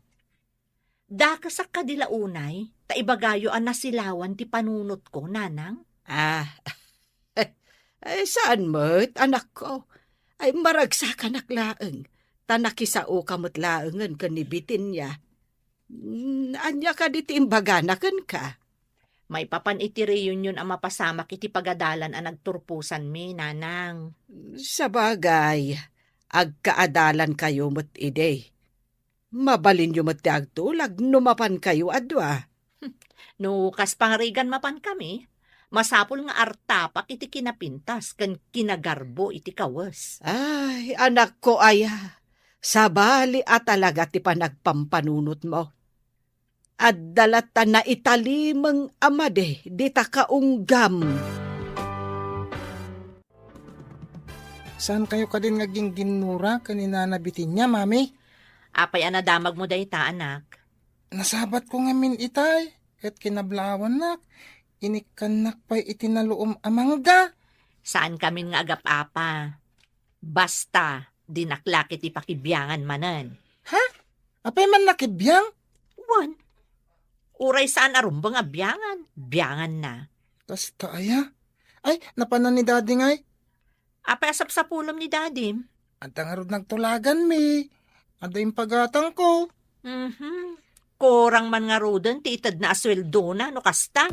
Dakesak kadi la unay, ta ibagayo a nasilawan ti panunotko, nanang? Ah, ay, saan met, anakko. Ay, maragsakanak laeng, ta nakisaoka met laengen ken ni Bitinia. Mm, ania kadi ti imbagana kenka? Maipapan iti reunion a mapasamak iti pagadalan a nagturposanmi, nanang. Sabagay, Agkaadalankayo met idi. Mabalinyo met ti agtulag no mapankayo a dua. No kas pangarigan mapankami, masapul nga artapak iti kinapintas ken kinagarbo iti kawes. Ay, anakko aya, sabali a talaga ti panagpampanunotmo. Adda latta naitalimeng a madi dita kaunggam. Saankayo kadin nga agingginnura ken ni Nana Bitinia, Mami? Apay a nadamagmo dayta, anak? Nasabatko ngamin itay, ket kinablaawannak, inikkannak pay iti naluom a mangga. Saankamin nga agap-apa. Basta, dinak la ket ipakibiangan manen. Ha? Apay man nakibiang? Wen. Uray saan a rumbeng a biangan, bianganna. Kasta aya? Ay, napanan ni Daddy ngay. Apay a sapsapulem ni Dadim? Adda ngarud nagtulaganmi. Adda impagatangko. Mhm. Kurang man ngaruden ti itedna a sueldona no kasta.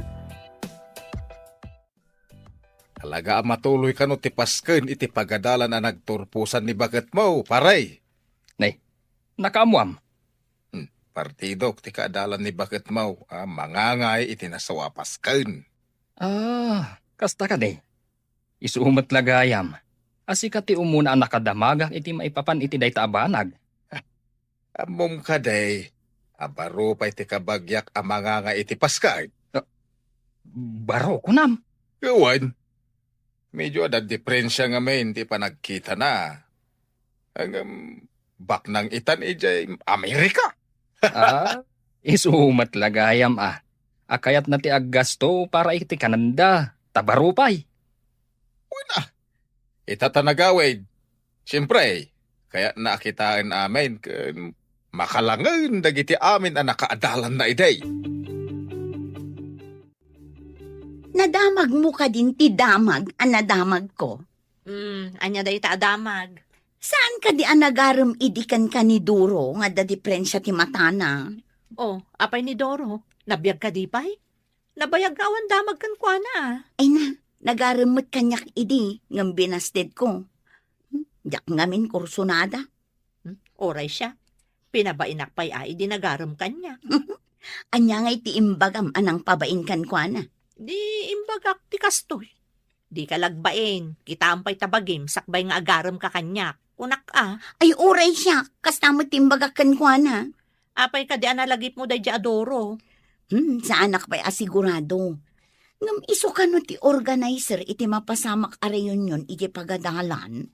Talaga a matuloy kano ti pasken iti pagadalan a nagturposan ni baketmo, pare? Nay, nakaammoam. Hmm, partidok ti kaadalan ni baketmo a mangangay iti nasao a pasken. Ah, kasta kadi. Isu met la gayam a sika ti umuna a nakadamagak iti maipapan iti dayta a banag. Ammom kadi a baro pay ti kabagiak a mangangay iti pasken? Ah, baro, kunam? Wen, medyo adda diferensia ngamin ti panagkitana. Ngem, baknang itan idiay Amerika. Ah, isu met la gayam a. A kayatna ti aggasto para iti kanenda, ta baro pay. Wen a, ita ta nagawid. Siempre, kayatna a kitaen amin ken makalangen dagiti amin a nakaadalanna idi. Nadamagmo kadin ti damag a nadamagko? Hmm, ania dayta a damag? Saan kadi a nagarem idi kenka ni Doro nga adda diferensia ti matana? Oh, apay ni Doro? Nabiag kadi pay? Nabayag nga awan damag kenkuana. Ay na, nagarem met kaniak idi ngem binastedko. Hmm, diak ngamin kursunada. Hmm, uray siak, pinabainak pay a idi nagarem kaniak. Ania ngay ti imbagam a nangpabain kenkuana? Di imbagak ti kastoy. Dika la agbain, kitaem pay ta bagim sakbay nga agaremka kaniak, kunak a. Ay, uray siak, kasta met ti imbagak kenkuana. Apay kadi a nalagipmo daydiay a Doro? Hmm, saanak pay a sigurado. Ngem isu kano ti organizer iti mapasamak a reunion iti pagadalan?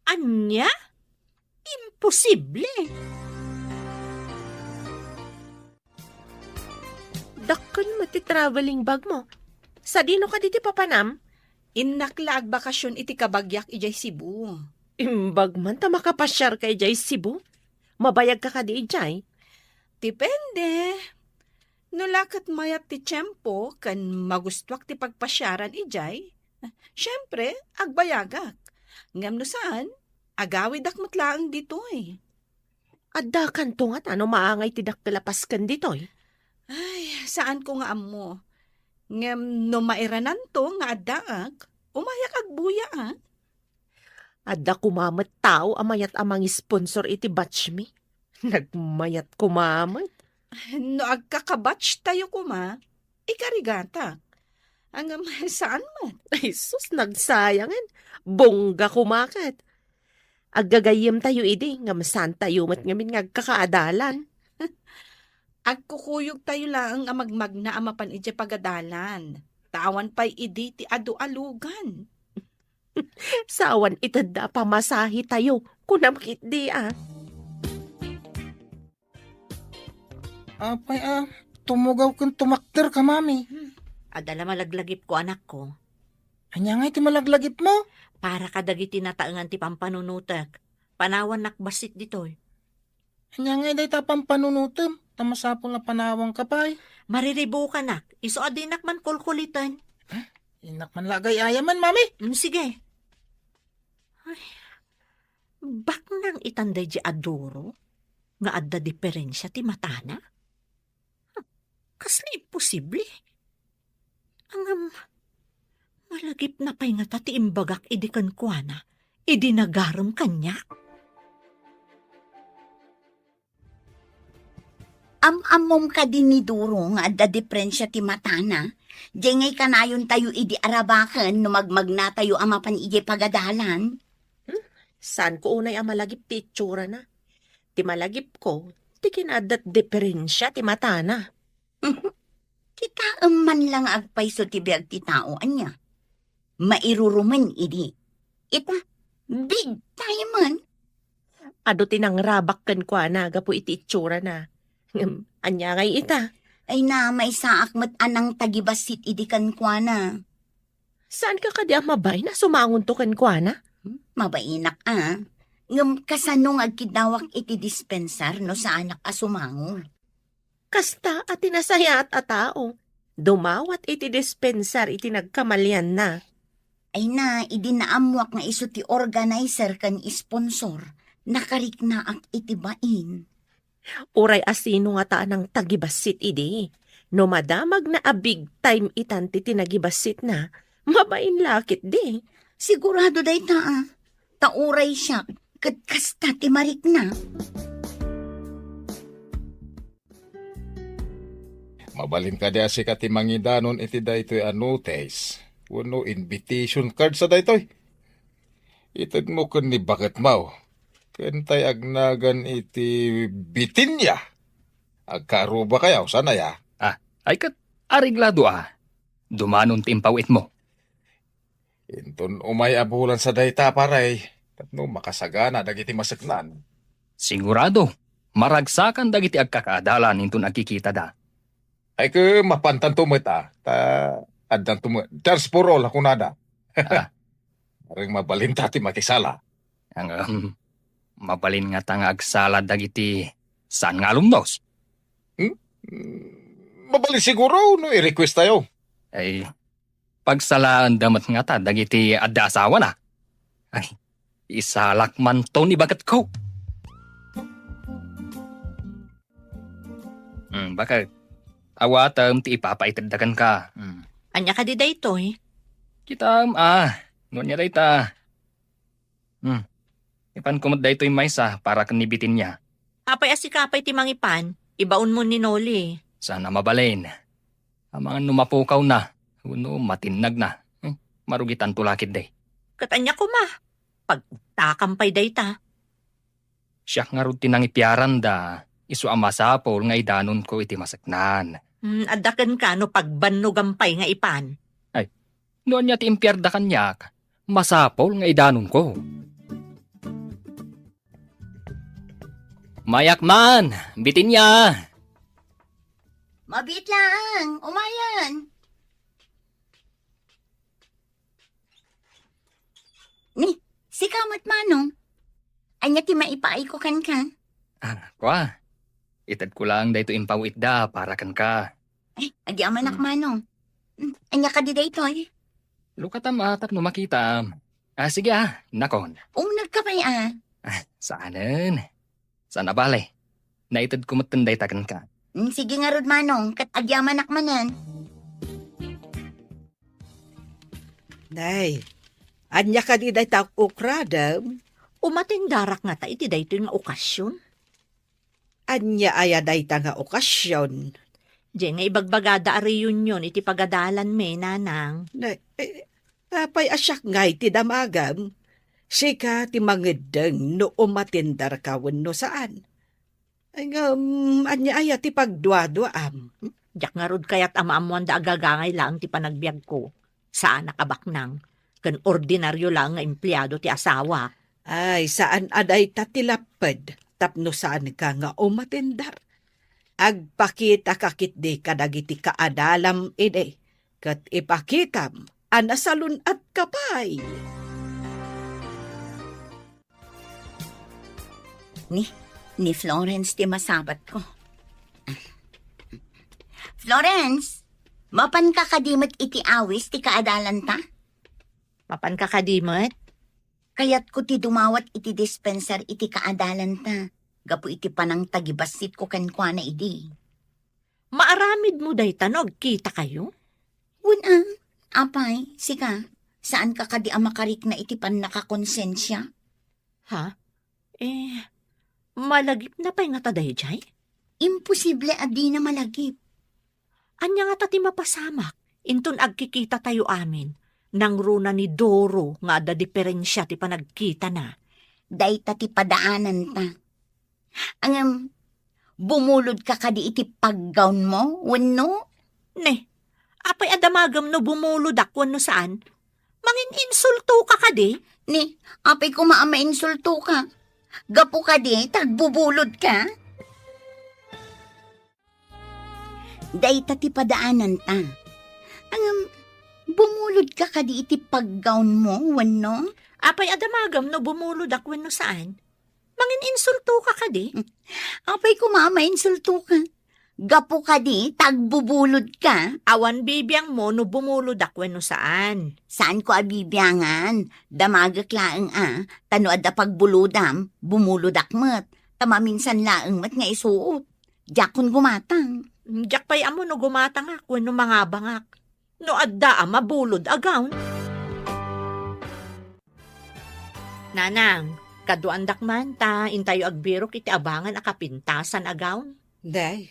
Ania? Imposible! Dakkel met ti traveling bagmo. Sadino kadi ti papanam? Innak la agbakasyon iti kabagiak idiay Cebu. Imbag man ta makapasiarka idiay Cebu? Mabayagka kadi idiay? Depende. No la ket mayat ti tiempo ken magustuak ti pagpasiaran idiay, siempre, agbayagak. Ngem no saan, agawidak met laeng ditoy. Addakanto ngata no maangay ti dakkel a pasken ditoy? Ay, saanko nga ammo. Ngem no mairananto nga addaak, umayak agbuya, a. Adda koma met tao a mayat a mangisponsor iti batchmi. Nagmayat koma met. No agkakabatch tayo koma, ikarigatak. Ngem saan met. Ay sus, nagsayangen. Bongga koma ket. Aggagayyem tayo idi, ngem saan tayo met ngamin nga agkakaadalan. Agkukuyog tayo laeng a magmagna a mapan idiay pagadalan. Ta awan pay idi ti adu a lugan. Saan itedda a pamasahe tayo, kunam ketdi a. Apay a, tumugaw ken tumakderka, Mami? Hmm. Adda la malaglagipko, anakko. Ania ngay ti malaglagipmo? Para kadagiti nataengan ti pampanunotek, panawannak bassit ditoy. Ania ngay dayta pampanunotem? Ta masapul a panawanka pay. Mariribukanak, isu a dinak man kulkuliten. Eh, innak man la agay-ayaman, Mami. Mm, sige. Ay, baknang itan daydiay a Doro nga adda diferensia ti matana? Huh, kasla imposible. Ngem, malagipna pay ngata ti imbagak idi kenkuana, idi nagarem kaniak. Am-ammom kadi ni Duro nga adda diferensia ti matana? Diay ngay kanayontayo idi arabaken no magmagnatayo a mapan idiay pagadalan? Hmm? Saanko unay a malagip ti itsurana. Ti malagipko, ti kinaaddat diferensia ti matana. Kitaem man la nga agpayso ti biag ti tao, ania? Mairurumen idi. Ita, big time man. Adu ti nangrabak kenkuana gapu iti itsurana. Ngem, ania ngay ita? Ay na, maisaak met a nangtagibassit idi kenkuana. Saanka kadi a mabain a sumangonto kenkuana? Hmm, mabainak a. Ngem kasano nga agkiddawak iti dispensar no saanak a sumango? Kasta a ti nasayaat a tao, dumawat iti dispensar iti nagkamalianna. Ay na, idi naammoak nga isu ti organizer ken sponsor, nakariknaak iti bain. Uray a sino ngata a nangtagibassit idi, no madamagna a big time itan ti tinagibassitna, mabain la ketdi. Sigurado dayta a. Ta uray siak, ket kasta ti marikna. Mabalin kadi a sika ti mangidanon iti daytoy a notice wenno invitation cards a daytoy? Itedmo ken ni baketmo. Ken tay agnagan iti Bitinia. Agkarubakayo, saan aya? Ah, ay ket, areglado a. Dumanon ti impawitmo. Inton umay a bulan sa dayta, pare, tapno makasagana dagiti maseknan. Sigurado, maragsakan dagiti agkakaadalan inton agkikitada. Ay, ket mapantanto met a, ta addanto met. Dance for all a kunada. Ah. Areng mabalinta ti makisala. Ang, um, mabalin ngata nga agsala dagiti saan nga alumnos? Hmm? Mabalin siguro no i-request tayo. Ay, pagsalaanda met ngata dagiti adda asawana. Ay, isalak manto ni baketko. Hmm, baket. Awatem ti ipapaitedda kenka. Hmm. Ania kadi daytoy? Kitaem a, no ania dayta. Hmm. Ipanko met daytoy maysa para ken ni Bitinia. Apay a sika pay ti mangipan, ibaonmo ni Noli. Saan a mabalin. Amangan no mapukawna, wenno matinnagna. Hmm, marugitanto la ketdi. Ket ania koma? Pagtakam pay dayta. Siak ngarud ti nangipiaranda, isu a masapul nga idanonko iti maseknan. Hmm, adda kenka no pagbannogam pay nga ipan. Ay, no ania ti impiarda kaniak, masapul nga idanonko. Mayak man, Bitinia! Mabiit laeng, umayen. Ni, sika met, Manong. Ania ti maipaayko kenka? Ah, kua. Itedko laeng daytoy impawitda para kenka. Ay, agyamanak, Hmm. Manong. Hmm, ania kadi daytoy? Lukatam a tapno makitam. Ah, sige a, nakon. Uneg ka pay a. Ah, saanen. Saan a bale. Naitedko metten dayta kenka. Hmm, sige ngarud, Manong, ket agyamanak manen. Nay, ania kadi dayta ukradem? Umatendarak ngata iti daytoy nga okasion. Ania aya dayta nga okasion? Diay nga ibagbagada a reunion iti pagadalanmi, Nanang. Na, eh, apay a siak ngay ti damagem? Sika ti mangeddeng no umatendarka wenno saan. Ay, ngem, ania aya ti pagduaduaam? Diak ngarud kayat a maammoanda a gagangay laeng ti panagbiagko. Saanak a baknang, ken ordinario laeng nga empleado ti asawa. Ay, saan a dayta ti lapped tapno saanka nga umatendar. Agpakitaka ketdi kadagiti kaadalam idi, ket ipakitam a nasalun-atka pay. Ni, ni Florence ti masabatko. Florence, mapanka kadi met iti awis ti kaadalanta? Mapanka kadi met? Kayatko ti dumawat iti dispensar iti kaadalanta, gapu iti panangtagibasitko kenkuana idi. Maaramidmo dayta no agkitakayo? Wen a, apay, sika, saanka kadi a makarikna iti pannakakonsensia? Ha? Eh, malagipna pay ngata daydiay? Imposible a dina malagip. Ania ngata ti mapasamak inton agkikitatayo amin? Nangruna ni Doro nga adda diferensia ti panagkitana. Dayta ti padaananta. Ngem, bumulodka kadi iti paggawnmo, wenno? Ne, apay a damagem no bumulodak wenno saan? Mangin-insultoka kadi? Ne, apay koma a mainsultoka? Gapu kadi ta agbubulodka? Dayta ti padaananta. Ngem, bumulodka kadi iti paggawnmo, wenno? Apay a damagem no bumulodak wenno saan? Mangin-insultoka kadi? Apay koma a mainsultoka? Gapu kadi ta agbubulodka? Awan bibiangmo no bumulodak wenno saan. Saanko a bibiangan. Damagek laeng a, ta no adda pagbulodam, bumulodak met. Ta maminsan laeng met nga isuot. Diakon gumatang. Diak pay ammo no gumatangak wenno mangabangak. No adda a mabulod a gown. Nanang, kaduandak man ta intayo agbirok iti abangan a kapintasan a gown. Day,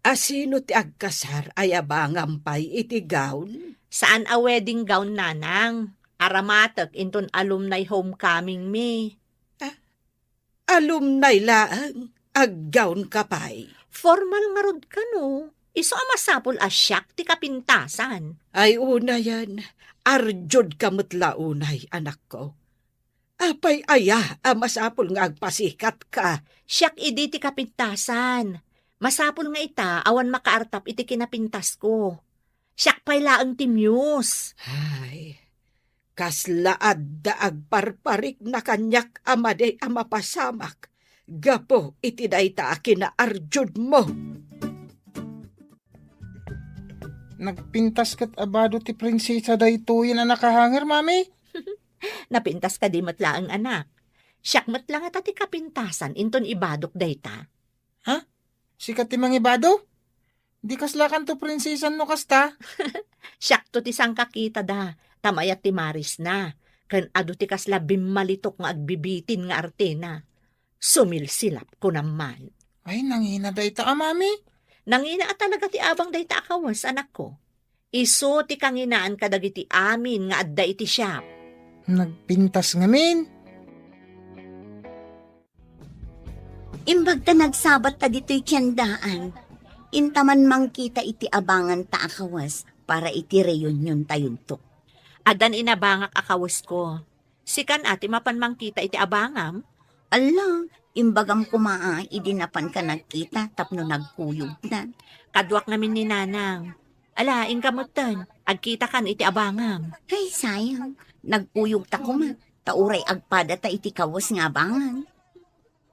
asino ti agkasar a yabangam pay iti gown? Saan a wedding gown, nanang. Aramatek inton alumni homecoming mi. Ah, alumni laeng, aggownka pay? Formal ngarud kano. Isu a masapul a siak ti kapintasan. Ay, unayen, arjudka met la unay, anakko. Apay aya a masapul nga agpasikatka? Siak idi ti kapintasan. Masapul nga ita awan makaartap iti kinapintasko. Siak pay laeng ti muse. Ay, kasla adda agparparikna kaniak a madi a mapasamak gapu iti dayta a kinaarjudmo. Nagpintas ket a bado ti prinsesa daytoyen a nakahanger, Mami? Napintas kadi met laeng, anak. Siak met la ngata ti kapintasan inton ibadok dayta. Ha? Sika ti mangibado? Di kaslakanto prinsesan no kasta? Siakto ti sangkakitada, ta mayat ti marisna, ken adu ti kasla bimmalitok nga agbibitin nga artena. Sumilsilap, kunam man. Ay, nangina dayta a, Mami? Nangina a talaga ti abang dayta a kawes, anakko. Isu ti kanginaan kadagiti amin nga adda iti siak. Nagpintas ngamin. Imbag ta nagsabat ta ditoy tiendaan, inta man mangkita iti abanganta a kawes para iti reuniontayonto. Addan inabangak a kawesko. Sikan a ti mapan mangkita iti abangam? Alla, imbagam koma a idi napanka nagkita tapno nagkuyogta. Kaduak ngamin ni Nanang. Ala, inka metten, agkitakan iti abangam. Ay, sayang. Nagkuyogta koma, ta uray agpadata iti kawes nga abangan.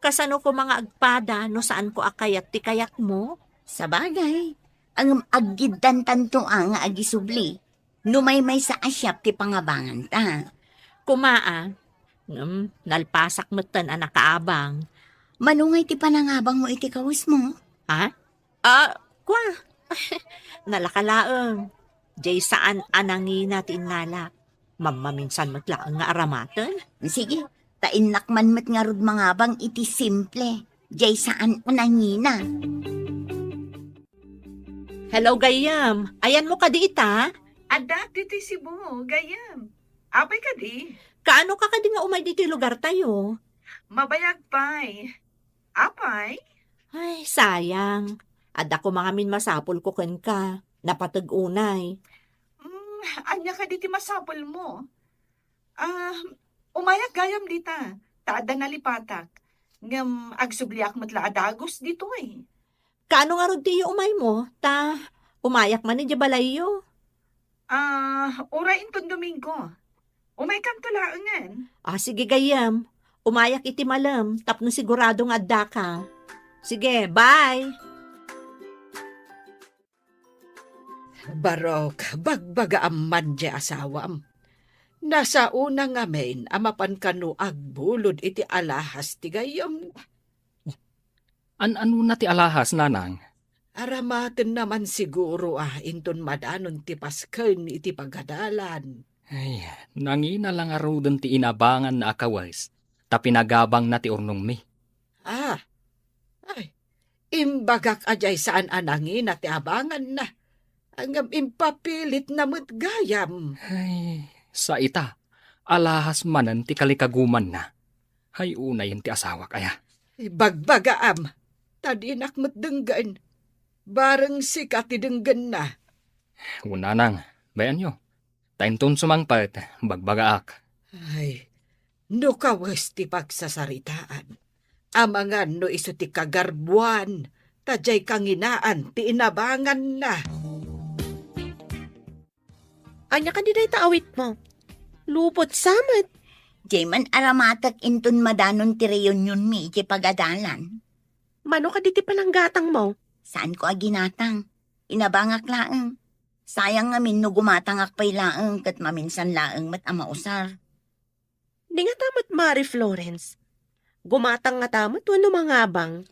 Kasano koma nga agpada no saanko a kayat ti kayatmo? Sabagay, ngem aggiddantanto a nga agisubli no maymaysa a siak ti pangabanganta. Koma a, ngem nalpasak metten a nakaabang. Mano ngay ti panangabangmo iti kawesmo? Ha? Ah, kua, nalaka laeng. Jay saan a nangina ti innalak. Mammaminsan met laeng nga aramaten. Sige, ta innak man met ngarud mangabang iti simple. Jay saan a nangina. Hello, gayyem. Ayanmo kadi ita? Adda ditoy Cebu, gayyem. Apay kadi? Kaano ka kadi nga umay ditoy lugartayo? Mabayag pay. Apay? Ay, sayang. Adda koma ngamin masapulko kenka. Napateg unay. Mm, ania kadi ti masapulmo? Ah, umayak gayam dita, ta adda nalipatak. Ngem agsubliak met la a dagus ditoy. Kaano ngarud ti iyo umaymo, ta umayak man idiay balayyo? Ah, uray inton Domingo. Umaykanto laengen. Ah, sige gayyem. Umayak iti malem tapno sigurado nga addaka. Sige, bye! Barok, bagbagaam man diay asawam. Nasaona ngamin a mapan kano agbulod iti alahas ti gayyemna. An-anona ti alahas, nanang? Aramatenna man siguro a inton madanon ti pasken iti pagadalan. Ay, nangina la ngaruden ti inabanganna a kawes, ta pinagabangna ti urnongmi. Ah, ay, Imbagak a diay saan a nangina ti abanganna. Ngem impapilitna met gayam. Ay, sa ita, alahas manen ti kalikagumanna. Hay unayen ti asawak aya. Bagbagaam, ta dinak met denggen. Bareng sika ti denggenna. Unanang, bayanyo. Ta inton sumangpet, bagbagaak. Ay, no kawes ti pagsasaritaan, amangan no isu ti kagarbuan, ta diay kanginaan ti inabanganna. Ania kadi dayta awitmo? Lupot sa met. Diay man aramatek inton madanon ti reunionmi iti pagadalan. Mano kadi ti pananggatangmo? Saanko a ginatang. Inabangak laeng. Sayang ngamin no gumatangak pay laeng ket maminsan laeng met a mausar. Di ngata met Mari Florence. Gumatang ngata met wenno mangabang?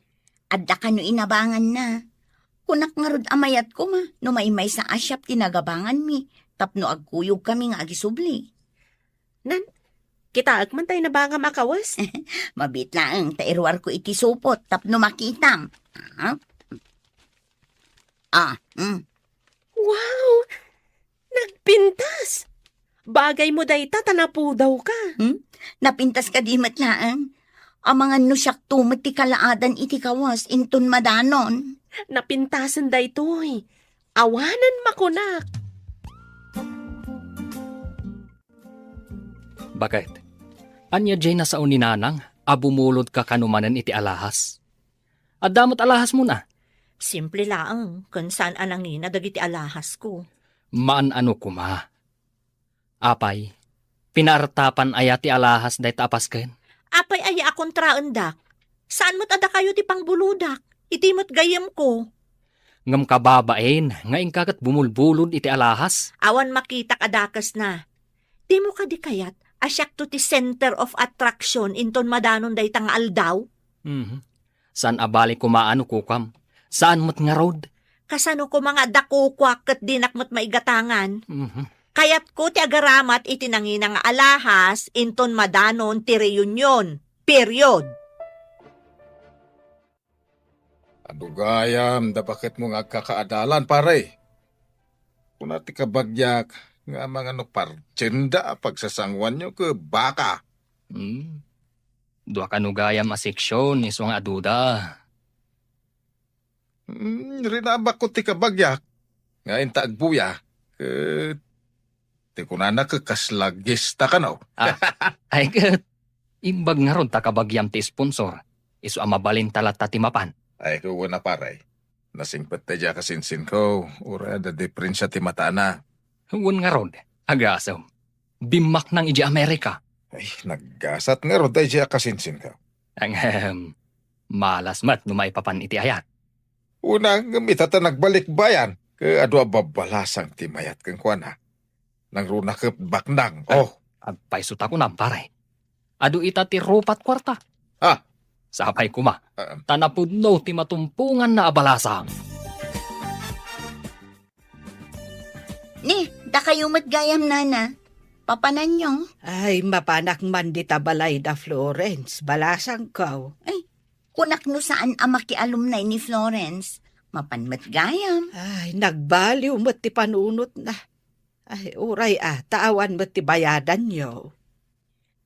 Adda kano inabanganna. Kunak ngarud a mayat koma no maymaysa a siak ti nagabanganmi tapno agkuyogkami nga agisubli. Nan, kitaek man tay nabangam a kawes. Mabiit laeng ta iruarko iti supot tapno makitam. Ah? Ah, mm. Wow! Nagpintas! Bagaymo dayta ta napudawka. Hmm? Napintas kadi met laeng? Amangan no siakto met ti kalaadan iti kawes inton madanon. Napintasen daytoy. Awanen makunak. Baket, ania diay nasao ni Nanang a bumulodka kano manen iti alahas? Adda met alahasmon a? Simple laeng, ken saan a nangina dagiti alahasko. Maan-ano koma. Apay, pinaartapan aya ti alahas dayta a pasken? Apay aya a kontraendak? Saan met a dakayo ti pangbulodak? Iti met gayyemko. Ngem kababain nga inka ket bumulbulod iti alahas? Awan makitak a dakesna. Dimo kadi kayat a siakto ti center of attraction inton madanon dayta nga aldaw? Mhm. Saan a bale koma no kukam. Saan met ngarud. Kasano koma nga adda kukuak ket dinak met maigatangan? Mhm. Kayatko ti agaramat iti nangina nga alahas inton madanon ti reunion. Period. Adu gayam da baketmo nga agkakaadalan, pare. Kuna ti kabagiak nga amangan no partienda a pagsasanguanyo ket baka. Hmm. Dua kano gayam a seksion isu nga aduda. Hmm, rinabakko ti kabagiak nga inta agbuya, ket ti kunana ket kasla gesta kano. Ah, ay ket, imbag ngarud ta kabagiam ti sponsor, isu a mabalinta latta ti mapan. Ay, ket wen a pare. Nasingpet daydi a kasinsinko, uray adda diferensia ti matana. Wen ngarud, agasem. Bimmaknang idiay Amerika. Ay, naggasat ngarud daydi a kasinsinko. Ahem, malas met no maipapan iti ayat. Una, ngem ita ta nagbalikbayan, ket adu a babbalasang ti mayat kenkuana. Nangruna ket baknang. Ay, oh. Agpayso ta kunam, pare. Adu ita ti rupat kuarta. Ah. Sapay koma. Ah. Ta napudno ti matumponganna a balasang. Ni, dakayo met gayam, nana. Papananyo? Ay, mapanak man dita balay da Florence, balasangko. Ay, kunak no saan a makialumnay ni Florence. Mapan met gayam. Ay, nagbaliw met ti panunotna. Ay, uray a, ta awan met ti bayadanyo.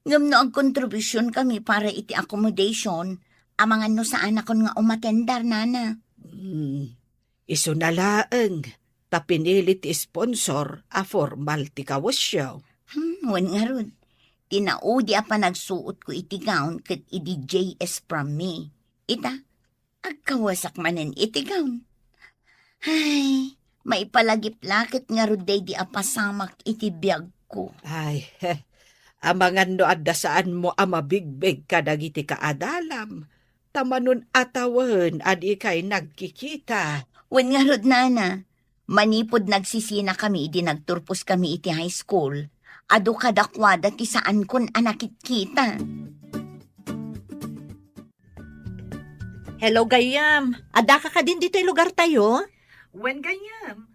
Ngem no agkontribusion kami para iti accommodation, amangan no saanakon nga umatendar, nana. Hmm. Isuna laeng, ta pinili ti sponsor a formal ti kawesyo. Hmm, wen ngarud. Ti naudi a panagsuotko iti gown ket idi J S from me. Ita, agkawesak manen iti gown. Ay, maipalagip la ket ngarud daydi a pasamak iti biagko. Ay, he, amangan no adda saanmo a mabigbeg kadagiti kaadalam, ta manun-atawen a dikay nagkikita. Wen ngarud, nana, manipud nagsisinakami idi nagturposkami iti high school, adu kadakuada ti saankon a nakitkita. Hello, gayyem. Addaka kadin ditoy lugartayo? Wen, gayyem.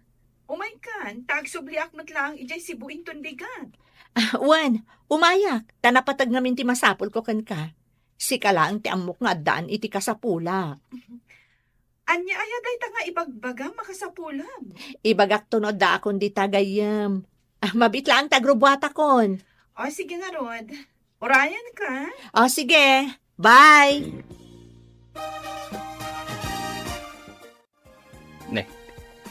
Umaykan, ta agsubliak met laeng idiay Cebu inton bigat. Ah, wen, umayak, ta napateg ngamin ti masapulko kenka. Sika laeng ti ammok nga addaan iti kasapulak. Ania aya dayta nga ibagbagam a kasapulam? Ibagakto no addaakon dita, gayyem. Ah, mabiit laeng ta agrubbuatakon. O, sige ngarud. Urayanka. O, sige. Bye. Ne,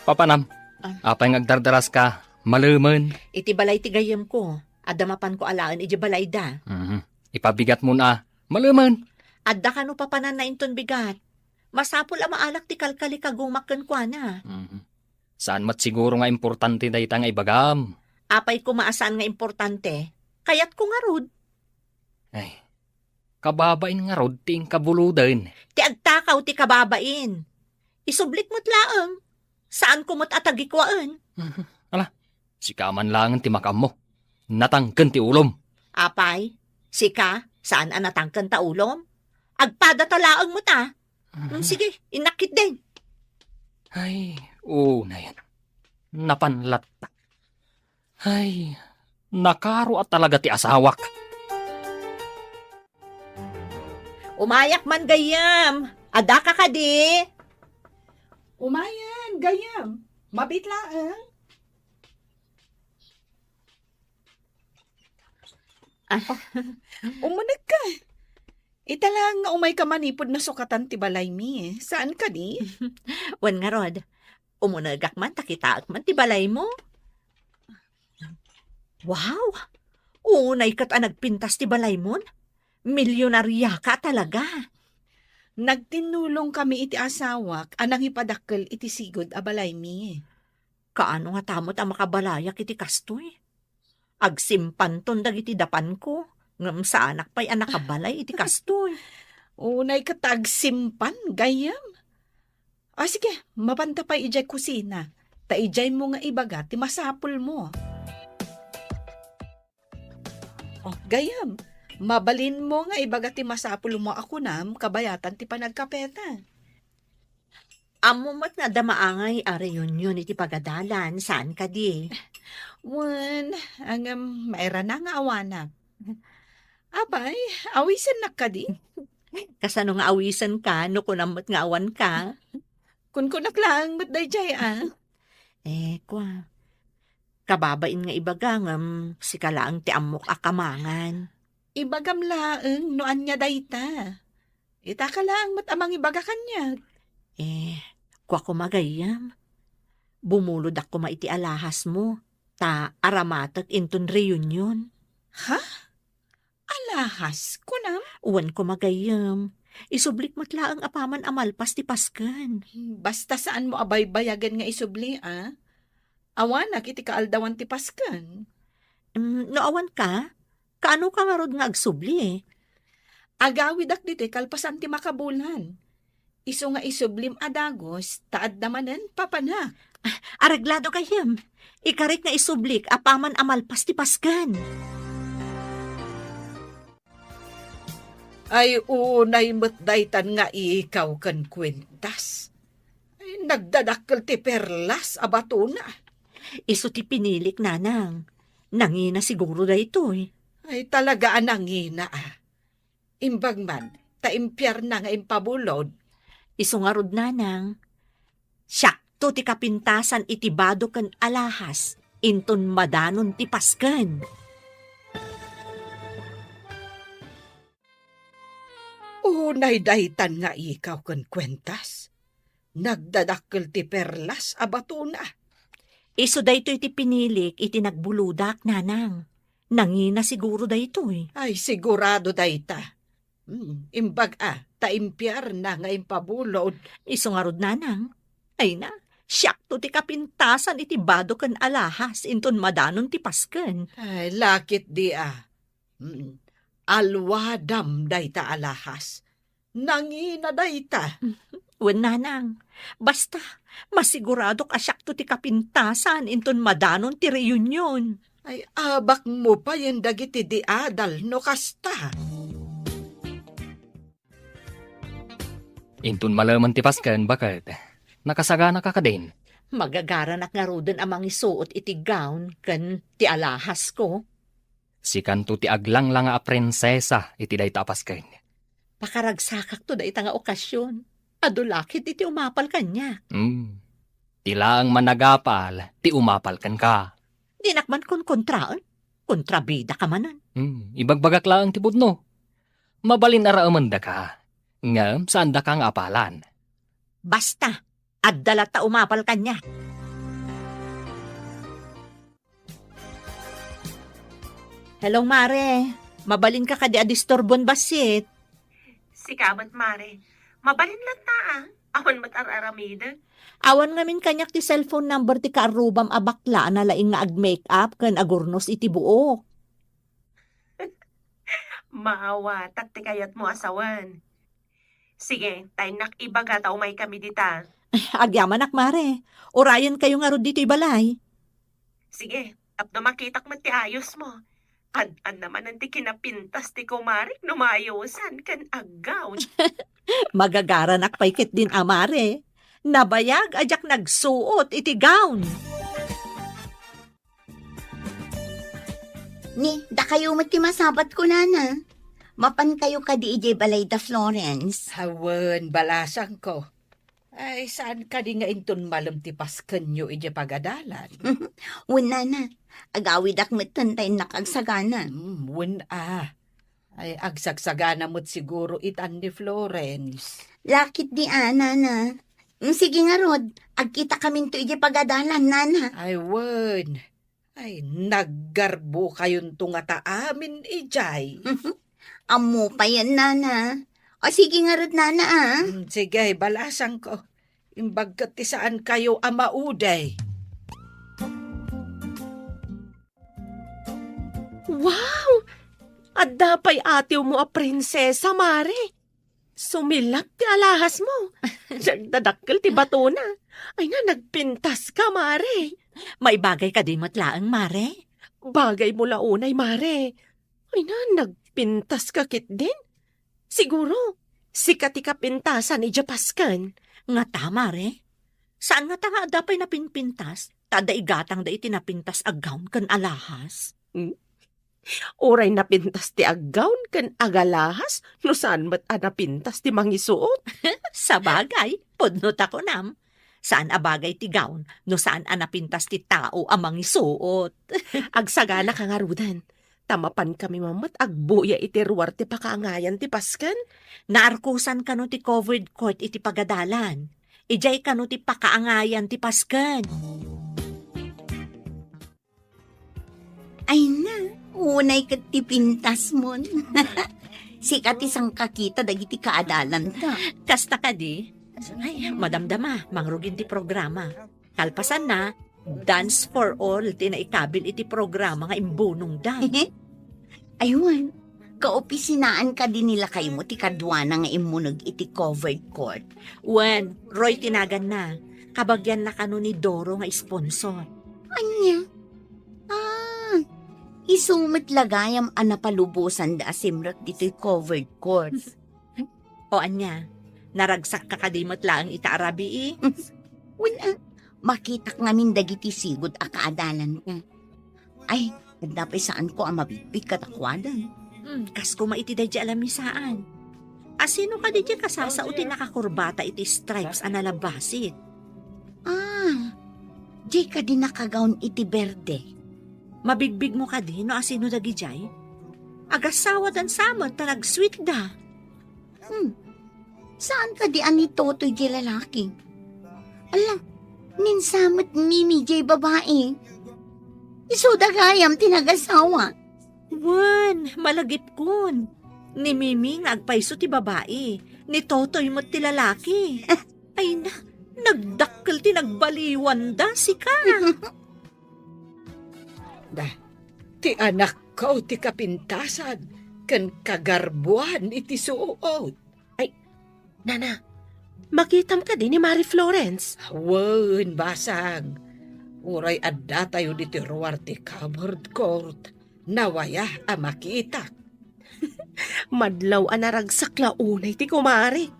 papanam. Ah. Apay nga agdardaraska, malemen? Iti balay ti gayyemko, adda mapanko alaen idiay balayda. Mhm. Ipabigatmon a, malemen. Adda kano papananna inton bigat. Masapul a maalak ti kalkalikagumak kenkuana. Mhm. Saan met siguro nga importante dayta nga ibagam. Apay koma a saan nga importante? Kayatko ngarud. Ay, kababain ngarud ti inka buloden. Ti agtakaw ti kababain. Isublik met laeng. Saanko met a tagikuaen. Ala, sika man laengen ti makaammo. Natangken ti ulom. Apay, sika, saan a natangken ta ulom? Agpadata laeng met a. Mm, sige, innak ketdin. Ay, unayen. Napan latta. Ay, nakaro a talaga ti asawak. Umayak man, gayyem. Addaka kadi? Umayen, gayyem. Mabiit laeng. Ah. Umunegka. Ita laeng nga umayka manipud nasukatan ti balaymi. Saan kadi? Wen ngarud, umunegak man ta kitaek man ti balaymo. Wow! Unay ket a nagpintas ti balaymon. Milyonariaka talaga. Nagtinnulongkami iti asawak a nangipadakkel iti sigud a balaymi. Kaano ngata met a makabalayak iti kastoy? Agsimpanton dagiti dapanko, ngem saanak pay a nakabalay iti kastoy. Unay ket ta agsimpan, gayyem. Ah, sige, mapanta pay idiay kusina, ta idiaymo nga ibaga ti masapulmo. Oh, gayyem, mabalinmo nga ibaga ti masapulmo a kunam kabayatan ti panagkapeta. Ammom met nga adda maangay a reunion iti pagadalan, saan kadi? Wen, ngem mairana nga awanak. Apay, awisennak kadi? Kasano nga awisenka no kunam met nga awanka? Kunkunak laeng met daydiay, a. Eh, kua. Kababain nga ibaga ngem sika laeng ti ammok a kamangan. Ibagam laeng no ania dayta. Itaka laeng met a mangibaga kaniak. Eh, kua koma gayyem. Bumulodak koma iti alahasmo, ta aramatek inton reunion. Ha? Alahas, kunam? Wen koma gayyem. Isublik met laeng apaman a malpas ti Pasken. Basta saanmo a baybayagen nga isubli, a? Awanak iti kaaldawan ti Pasken. Mm, no awanka, kaanoka ngarud nga agsubli? Agawidak ditoy kalpasan ti makabulan. Isu nga isublim a dagus, ta adda manen papanak. Ah, areglado gayyem. Ikarik nga isublik apaman a malpas ti Pasken. Ay, unay met daytan nga ikaw ken kuentas. Ay, nagdadakkel ti perlas a batona. Isu ti pinilik, nanang. Nangina siguro daytoy. Ay, talaga a nangina, a. Imbag man, ta impiarna nga impabulod. Isu ngarud, nanang, siakto ti kapintasan iti bado ken alahas inton madanon ti Pasken. Unay daytan nga ikaw ken kuentas. Nagdadakkel ti perlas a batona. Isu daytoy ti pinilik iti nagbulodak, nanang. Nangina siguro daytoy. Ay, sigurado dayta. Hmm, imbag a, ta impiarna nga impabulod. Isu ngarud, nanang. Ay na, siakto ti kapintasan iti bado ken alahas inton madanon ti Pasken. Ay, lakit di a. Hmm, alwadam dayta alahas. Nangina dayta. Wen, nanang. Basta, masiguradok a siakto ti kapintasan inton madanon ti reunion. Ay, abakmo payen dagiti di adal no kasta. Inton malemen ti Pasken, baket, nakasaganaka kadin? Magagaranak ngaruden a mangisuot iti gown ken ti alahasko. Sikanto ti aglangla nga a prinsesa iti dayta a Pasken. Pakaragsakakto dayta nga okasion. Adu la ketdi ti umapal kaniak. Hmm. Ti laeng managapal ti umapal kenka. Dinak man konkontraen. Kontrabidaka manen. Hmm. Ibagbagak laeng ti pudno. Mabalin a raemendaka. Ngem saandaka nga apalan. Basta, adda latta umapal kaniak. Hello, Mare. Mabalinka kadi a disturbon bassit? Sika met, Mare. Mabalin latta, a. Awan met ar-aramidek. Awan ngamin kaniak ti cellphone number ti kaarrubam a bakla a nalaing nga ag-makeup ken agurnos iti buok. Maawatak ti kayatmo a sawen. Sige, ta innak ibaga ta umaykami dita. Agyamanak, Mare. Urayenkayo ngarud ditoy balay. Sige, tapno makitak met ti ayosmo. Ad-adda manen ti kinapintas ti kumarek no maayusan ken ag-gown. Magagaranak pay ketdin a, Mare. Nabayag a diak nagsuot iti gown. Ni, dakayo met ti masabatko, nana. Mapankayo kadi idiay balayda, Florence? Awen, balasangko. Ay, saan kadi nga inton malem ti paskenyo idiay pagadalan? Wen, nana. Agawidak metten ta innak agsagana. Hmm, wen a. Ay, agsagsagana met siguro itan ni Florence. Lakit di a, nana. Mm, sige ngarud, agkitakaminto idiay pagadalan, nana. Ay, wen. Ay, naggarbokayonto ngata amin idiay. Ammo payen, nana. O, sige ngarud, nana, a. Mm, sige, balasangko. Imbag ket ti saankayo a maudi. Wow! Adda pay atiwmo a prinsesa, Mare. Sumilak ti alahasmo. Nagdadakkel ti batona. Ay na, nagpintaska, Mare. Maibagay kadi met laeng, Mare? Bagaymo la unay, Mare. Ay na, nagpintaska ketdin. Siguro, sika ti kapintasan idiay pasken. Ngata, Mare? Saan ngata nga adda pay napinpintas? Ta adda igatangda iti napintas a gown ken alahas. Hmm? Uray napintas ti ag-gown ken agalahas no saan met a napintas ti mangisuot. Sabagay, pudno ta kunam. Saan a bagay ti gown no saan a napintas ti tao a mangisuot. Agsagana ka ngaruden. Ta mapankami man met agbuya iti ruar ti pakaangayan ti pasken. Naarkosan kano ti covered court iti pagadalan. Idiay kano ti pakaangayan ti pasken. Ay na, unay ket ti pintasmon. Sika ti sangkakita dagiti kaadalanta. Kasta kadi? Ay, madamdama, mangrugin ti programa. Kalpasanna, Dance for All ti naikabil iti programa nga imbunongda. Aywan, kaopisinaan kadi ni lakaymo ti kaduana nga immuneg iti covered court? Wen, Roy ti naganna. Kabagianna kano ni Doro nga sponsor. Ania? Ah, isu met la gayam a napalubosanda a simrek ditoy covered court. O ania, naragsakka kadi met laeng ita a rabii? Wen, a, makitak ngamin dagiti sigud a kaadalanko. Ay, adda pay saanko a mabigbig kadakuadan. Hmm, kas koma iti daydi a lamisaan. Asino kadi diay kasasao ti nakakurbata iti stripes a nalabasit? Ah, diay kadi nakagawn iti berde. Mabigbigmo kadi no asino dagidiay? Agassawadan sa met ta nagsweetda. Hmm. Saan kadi a ni Totoy diay lalaki? Ala, ni sa met ni Mimi diay babai. Isuda gayam ti nagasawa. Wen, malagipkon. Ni Mimi nga agpayso ti babai, ni Totoy met ti lalaki. Ay na, nagdakkel ti nagbaliwanda, sika. Da, ti anakko ti kapintasan ken kagarbuan iti suot. Ay, nana, makitam kadi ni Mari Florence? Wen, basang. Uray addatayo ditoy ruar ti covered court, nawaya a makitak. Madlaw a naragsak la unay ti kumare.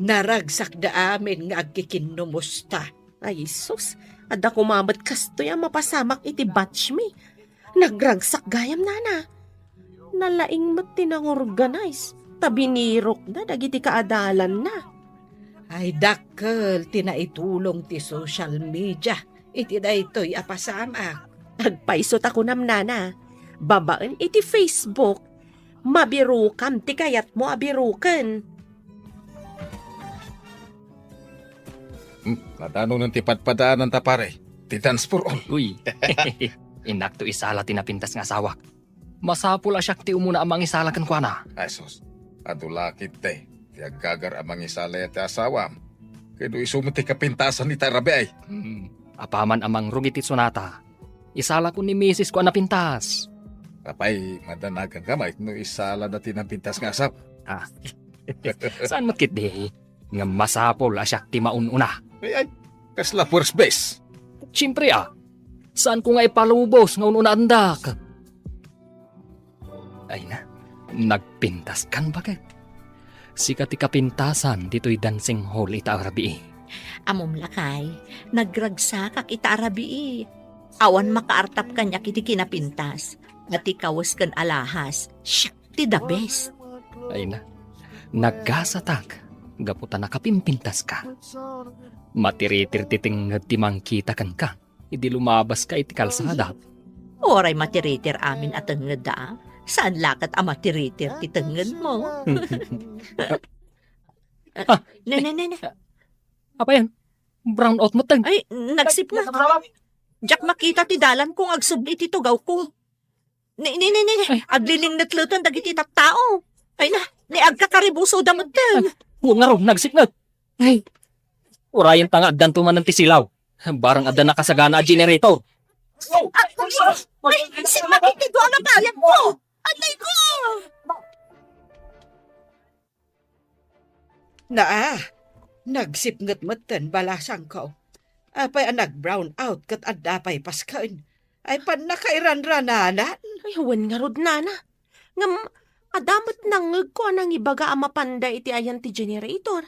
Naragsakda amin nga agkikinnumusta. Ay, sus, adda koma met kastoy a mapasamak iti batch mi. Nagragsak gayam, nana. Nalaing met ti nangorganize, ta binirokda dagiti kaadalanna. Ay, dakkel ti naitulong ti social media iti daytoy a pasamak. Agpayso ta kunam, nana, babaen iti Facebook, mabirokam ti kayatmo a biroken. Hmm, nadanonen ti padpadaananta, pare. Ti Dance for All. Uy, innakto isala ti napintas nga asawak. Masapul a siak ti umuna a mangisala kenkuana. Ay, sus. Adu la ketdi ti aggagar a mangisala ti asawam. Ket no isu met ti kapintasan ita a rabii. Hmm. Apaman a mangrugi ti sonata, isalakon ni misis ko a napintas. Apay, madanaganka met no isalada ti napintas nga asaw? Ah. Saan met ketdi? Ngem masapul a siak ti maun-una. Ay, ay, kasla first base. Siempre, ah. Saanko nga ipalubos nga un-unaandak? Ay na, nagpintaskan, baket. Sika ti kapintasan ditoy dancing hall ita a rabii. Ammom, lakay, nagragsakak ita a rabii. Awan makaartap kaniak iti kinapintas. Nga ti kawes ken alahas, siak ti the best. Ay na, nagasatak gapu ta nakapimpintaska. Matiritir ti tengnged ti mangkita kenka idi lumabaska iti kalsada. Uray matiritir amin a tengngedda, saan la ket a matiritir ti tengngedmo. Ah. Ne, ne, ne, ne. Apay yan? Brown out met ten. Ay, nagsipnget. Diak makita ti dalanko nga agsubli iti tugawko. Ni, ni, ni, ni, ni. Ay. Aglilinnetleten dagiti tattao. Ay na, ni agkakaribusoda met ten. Ay, wen ngarud, nagsipnget. Ay. Urayenta nga addanto manen ti silaw. Barang adda nakasagana a generator. Ay, ay, ay, simmati ti dua a lapayagko. Atay ko! Naa, nagsipnget met ten balasangko. Apay a nag-brown out ket adda pay pasken? Ay, pannakairanrananan. Ay, wen ngarud, nana. Ngem, adda met nangngegko a nangibaga a mapanda iti ayan ti generator.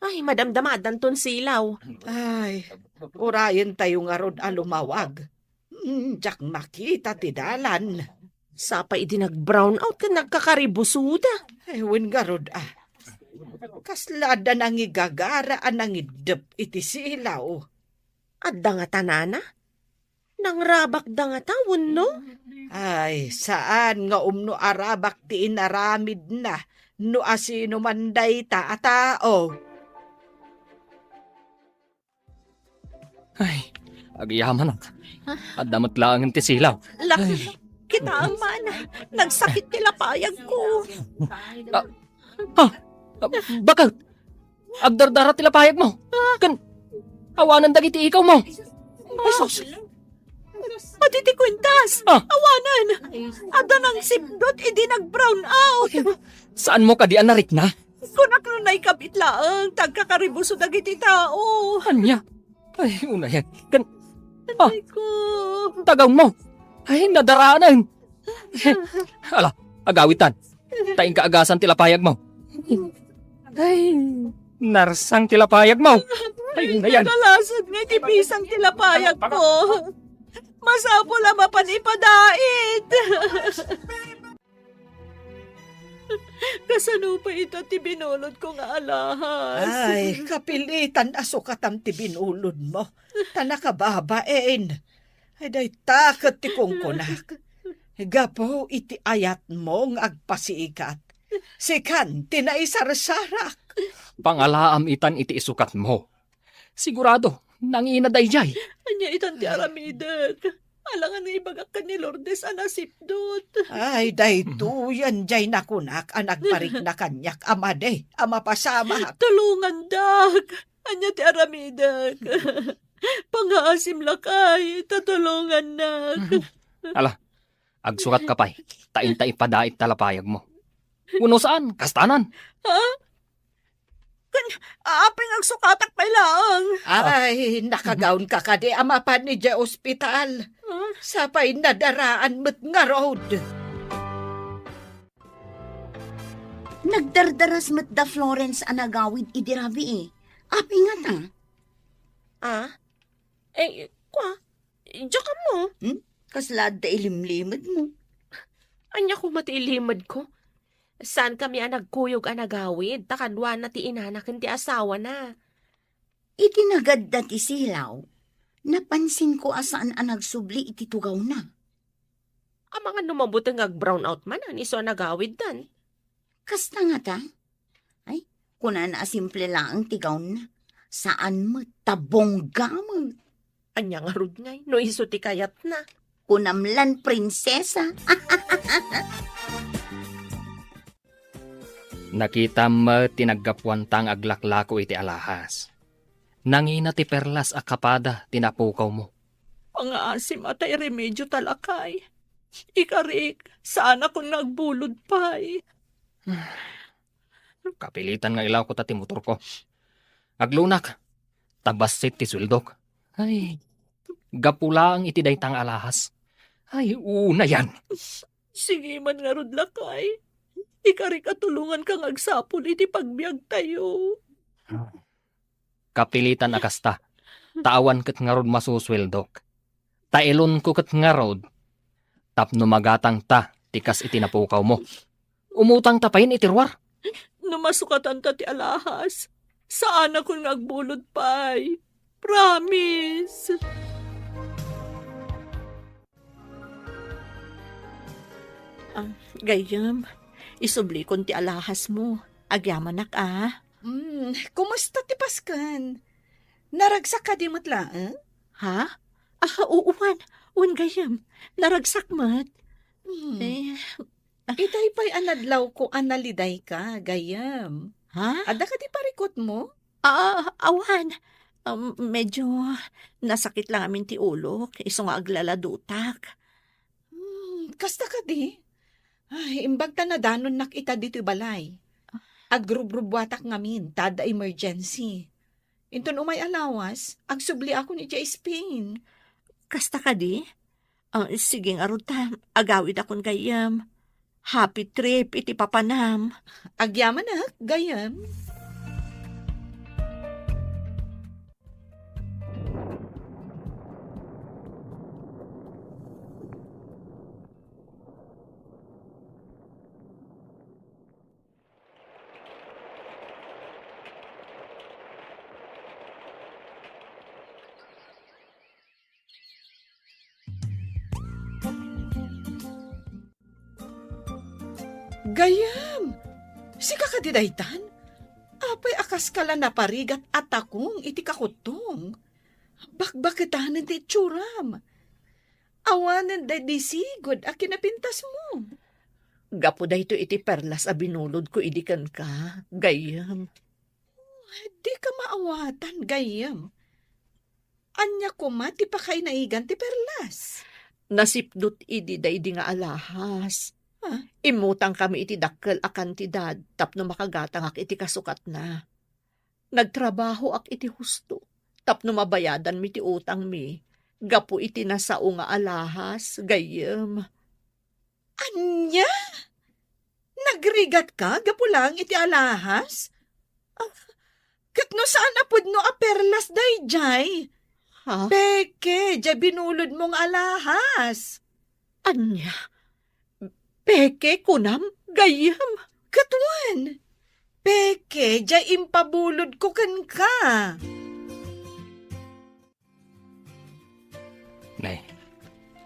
Ay, madamdamadanton silaw. Ay, urayentayo ngarud a lumawag. Mm, diak makita ti dalan. Sapay idi nag-brown out ken nagkakaribusoda. Ay, wen ngarud, ah. Kasla adda nangigagara a nangiddep iti silaw. Adda ngata, nana? Nangrabakda ngata wenno? Ay, saan nga umno a rabak ti inaramidna no asino man dayta a tao. Ay, agyamanak. Adda met laengen ti silaw. Lak-, ay. Kitaem man, nagsakit ti lapayagko. Ah, ah, ah, baket? Agdardara ti lapayagmo. Ken awanen dagiti ikawmo. Ay, sus. Pati ti kuintas. Ah. Awanen. Adda nangsipdot idi nag-brown out. Saanmo kadi a narikna? Kunak no naikabit laeng, ta agkakaribuso dagiti tao. Ania? Ay, unayen. Ken, ah, Aray ko. Tagawmo. Ay, nadaranen. Ala, agawitan. Ta inka agasan ti lapayagmo. Ay, narsang ti lapayagmo. Ay, unayen. Nakalasag nga ti pisang ti lapayagko. Masapul a mapan ipadait. Kasano pay ita ti binulodko nga alahas? Ay, kapilitan a sukatam ti binulodmo. Ta nakababain. Ay, dayta ket ti kunkunak. Gapu iti ayatmo nga agpasikat, sikan ti naisarsarak. Pangalaam itan iti isukatmo. Sigurado, nangina daydiay. Ania itan ti aramidek? Alangan nga ibagak ken ni Lourdes a nasipdot. Ay, daytoyen diay nakunak a nagparikna kaniak a madi a mapasamak. Tulongandak. Ania ti aramidek? Pangaasim lakay, ta tulongannak. Ala, agsukatka pay, ta inta ipadait ta lapayagmo. Wenno saan, kastanan. Ha? Ken, apay nga agsukatak pay laeng? Ay, nakagawnka kadi a mapan idiay ospital. Ah. Sapay nadaraan met ngarud. Nagdardaras met da Florence a nagawid idi rabii. Apay ngata? Ah? Eh, kua? Diak ammo. Hmm? Kasla adda ilimlimedmo? Ania koma ti ilimedko? Saankami a nagkuyog a nagawid, ta kaduana ti inana ken ti asawana. Iti nagadda ti silaw, napansinko a saan a nagsubli iti tugawna. Amangan no mabuteng nga ag-brown out manen isu a nagawiddan. Kasta ngata? Ay, kunana a simple laeng ti gownna. Saan met, ta bongga met. Ania ngarud ngay no isu ti kayatna? Kunam lan prinsesa. Nakitam met ti naggapuanta nga aglaklako iti alahas. Nangina ti perlas a kapada ti napukawmo. Pangaasim a tay remedio ta, lakay. Ikarik, saanakon nga agbulod pay. Kapilitan nga ilawko ta ti motorko. Aglunak, ta bassit ti sueldok. Ay, gapu laeng iti dayta nga alahas. Ay, unayan. Sige man ngarud, lakay. Ikarik a tulonganka nga agsapul iti pagbiagtayo. Kapilitan a kasta, ta awan ket ngarud masusueldok. Ta ilonko ket ngarud, tapno magatangta ti kas iti napukawmo. Umutangta payen iti ruar. No masukatanta ti alahas, saanakon nga agbulod pay. Promise! Ah, gayyem, isublikon ti alahasmo. Agyamanak, a. Hmm, kumusta ti pasken? Naragsak kadi met laeng? Ha? Ah, oo, wen. Wen, gayyem. Naragsak met. Hmm. Eh, itay pay a nadlawko a nalidayka, gayyem. Ha? Adda kadi parikutmo? Ah, awan. Um, medyo nasakit lang amin ti ulok, isu nga aglaladutak. Hmm, kasta kadi? Ay, imbag ta nadanonnak ita ditoy balay. Agrubrubbuatak ngamin, ta adda emergency. Inton umay a lawas, agsubliakon idiay Spain. Kasta kadi? Ah, sige ngarud ta, agawidakon gayyem. Happy trip iti papanam. Agyamanak, gayyem. Gayyem, sika kadi daytan? Apay a kaska la naparigat a takong iti kakuttong? Bakbaketanen ti itsuram. Awanen daydi sigud a kinapintasmo. Gapu daytoy iti perlas a binulodko idi kenka, gayyem. Dika maawatan, gayyem. Ania koma ti pakainaigan ti perlas? Nasipdut idi daydi nga alahas. Ha? Immutangkami iti dakkel a kantidad tapno makagatangak iti kasukatna. Nagtrabahoak iti husto tapno mabayadanmi ti utangmi gapu iti nasao nga alahas, gayyem. Ania? Nagrigatka gapu laeng iti alahas? Ah, ket no saan a pudno a perlas daydiay? Ha? Peke, diay binulodmo nga alahas. Ania? Peke, kunam, gayyem? Ket wen, peke, diay impabulodko kenka. Nay,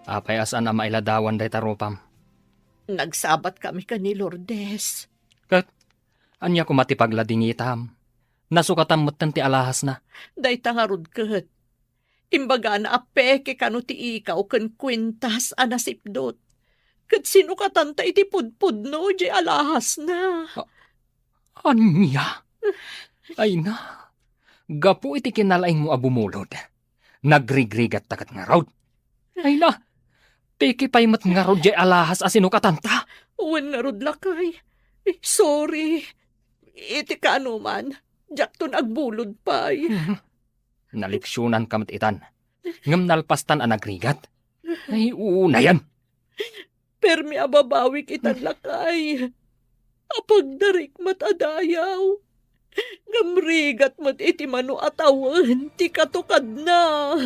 apay a saan a mailadawan dayta rupam? Nagsabatkami ken ni Lourdes. Ket, ania koma ti pagladingitam? Nasukatam metten ti alahasna. Dayta ngarud ket. Imbagana a peke kano ti ikaw ken kuintas a nasipdut. Ket sinukatanta iti pudpudno diay alahasna. A-, ania? Ay na, gapu iti kinalaingmo a bumulod, nagrigrigatta ket ngarud. Ay na, peke pay met ngarud diay alahas a sinukatanta. Wen ngarud, lakay. Sorry. Iti kaanoman, diakton agbulod pay. Mhm. Naleksionanka met itan. Ngem nalpastan a nagrigat. Ay, unayan. Permi a babawik itan, lakay. Apagdarik met a dayaw. Ngem rigat met iti mano a tawen ti katukadna.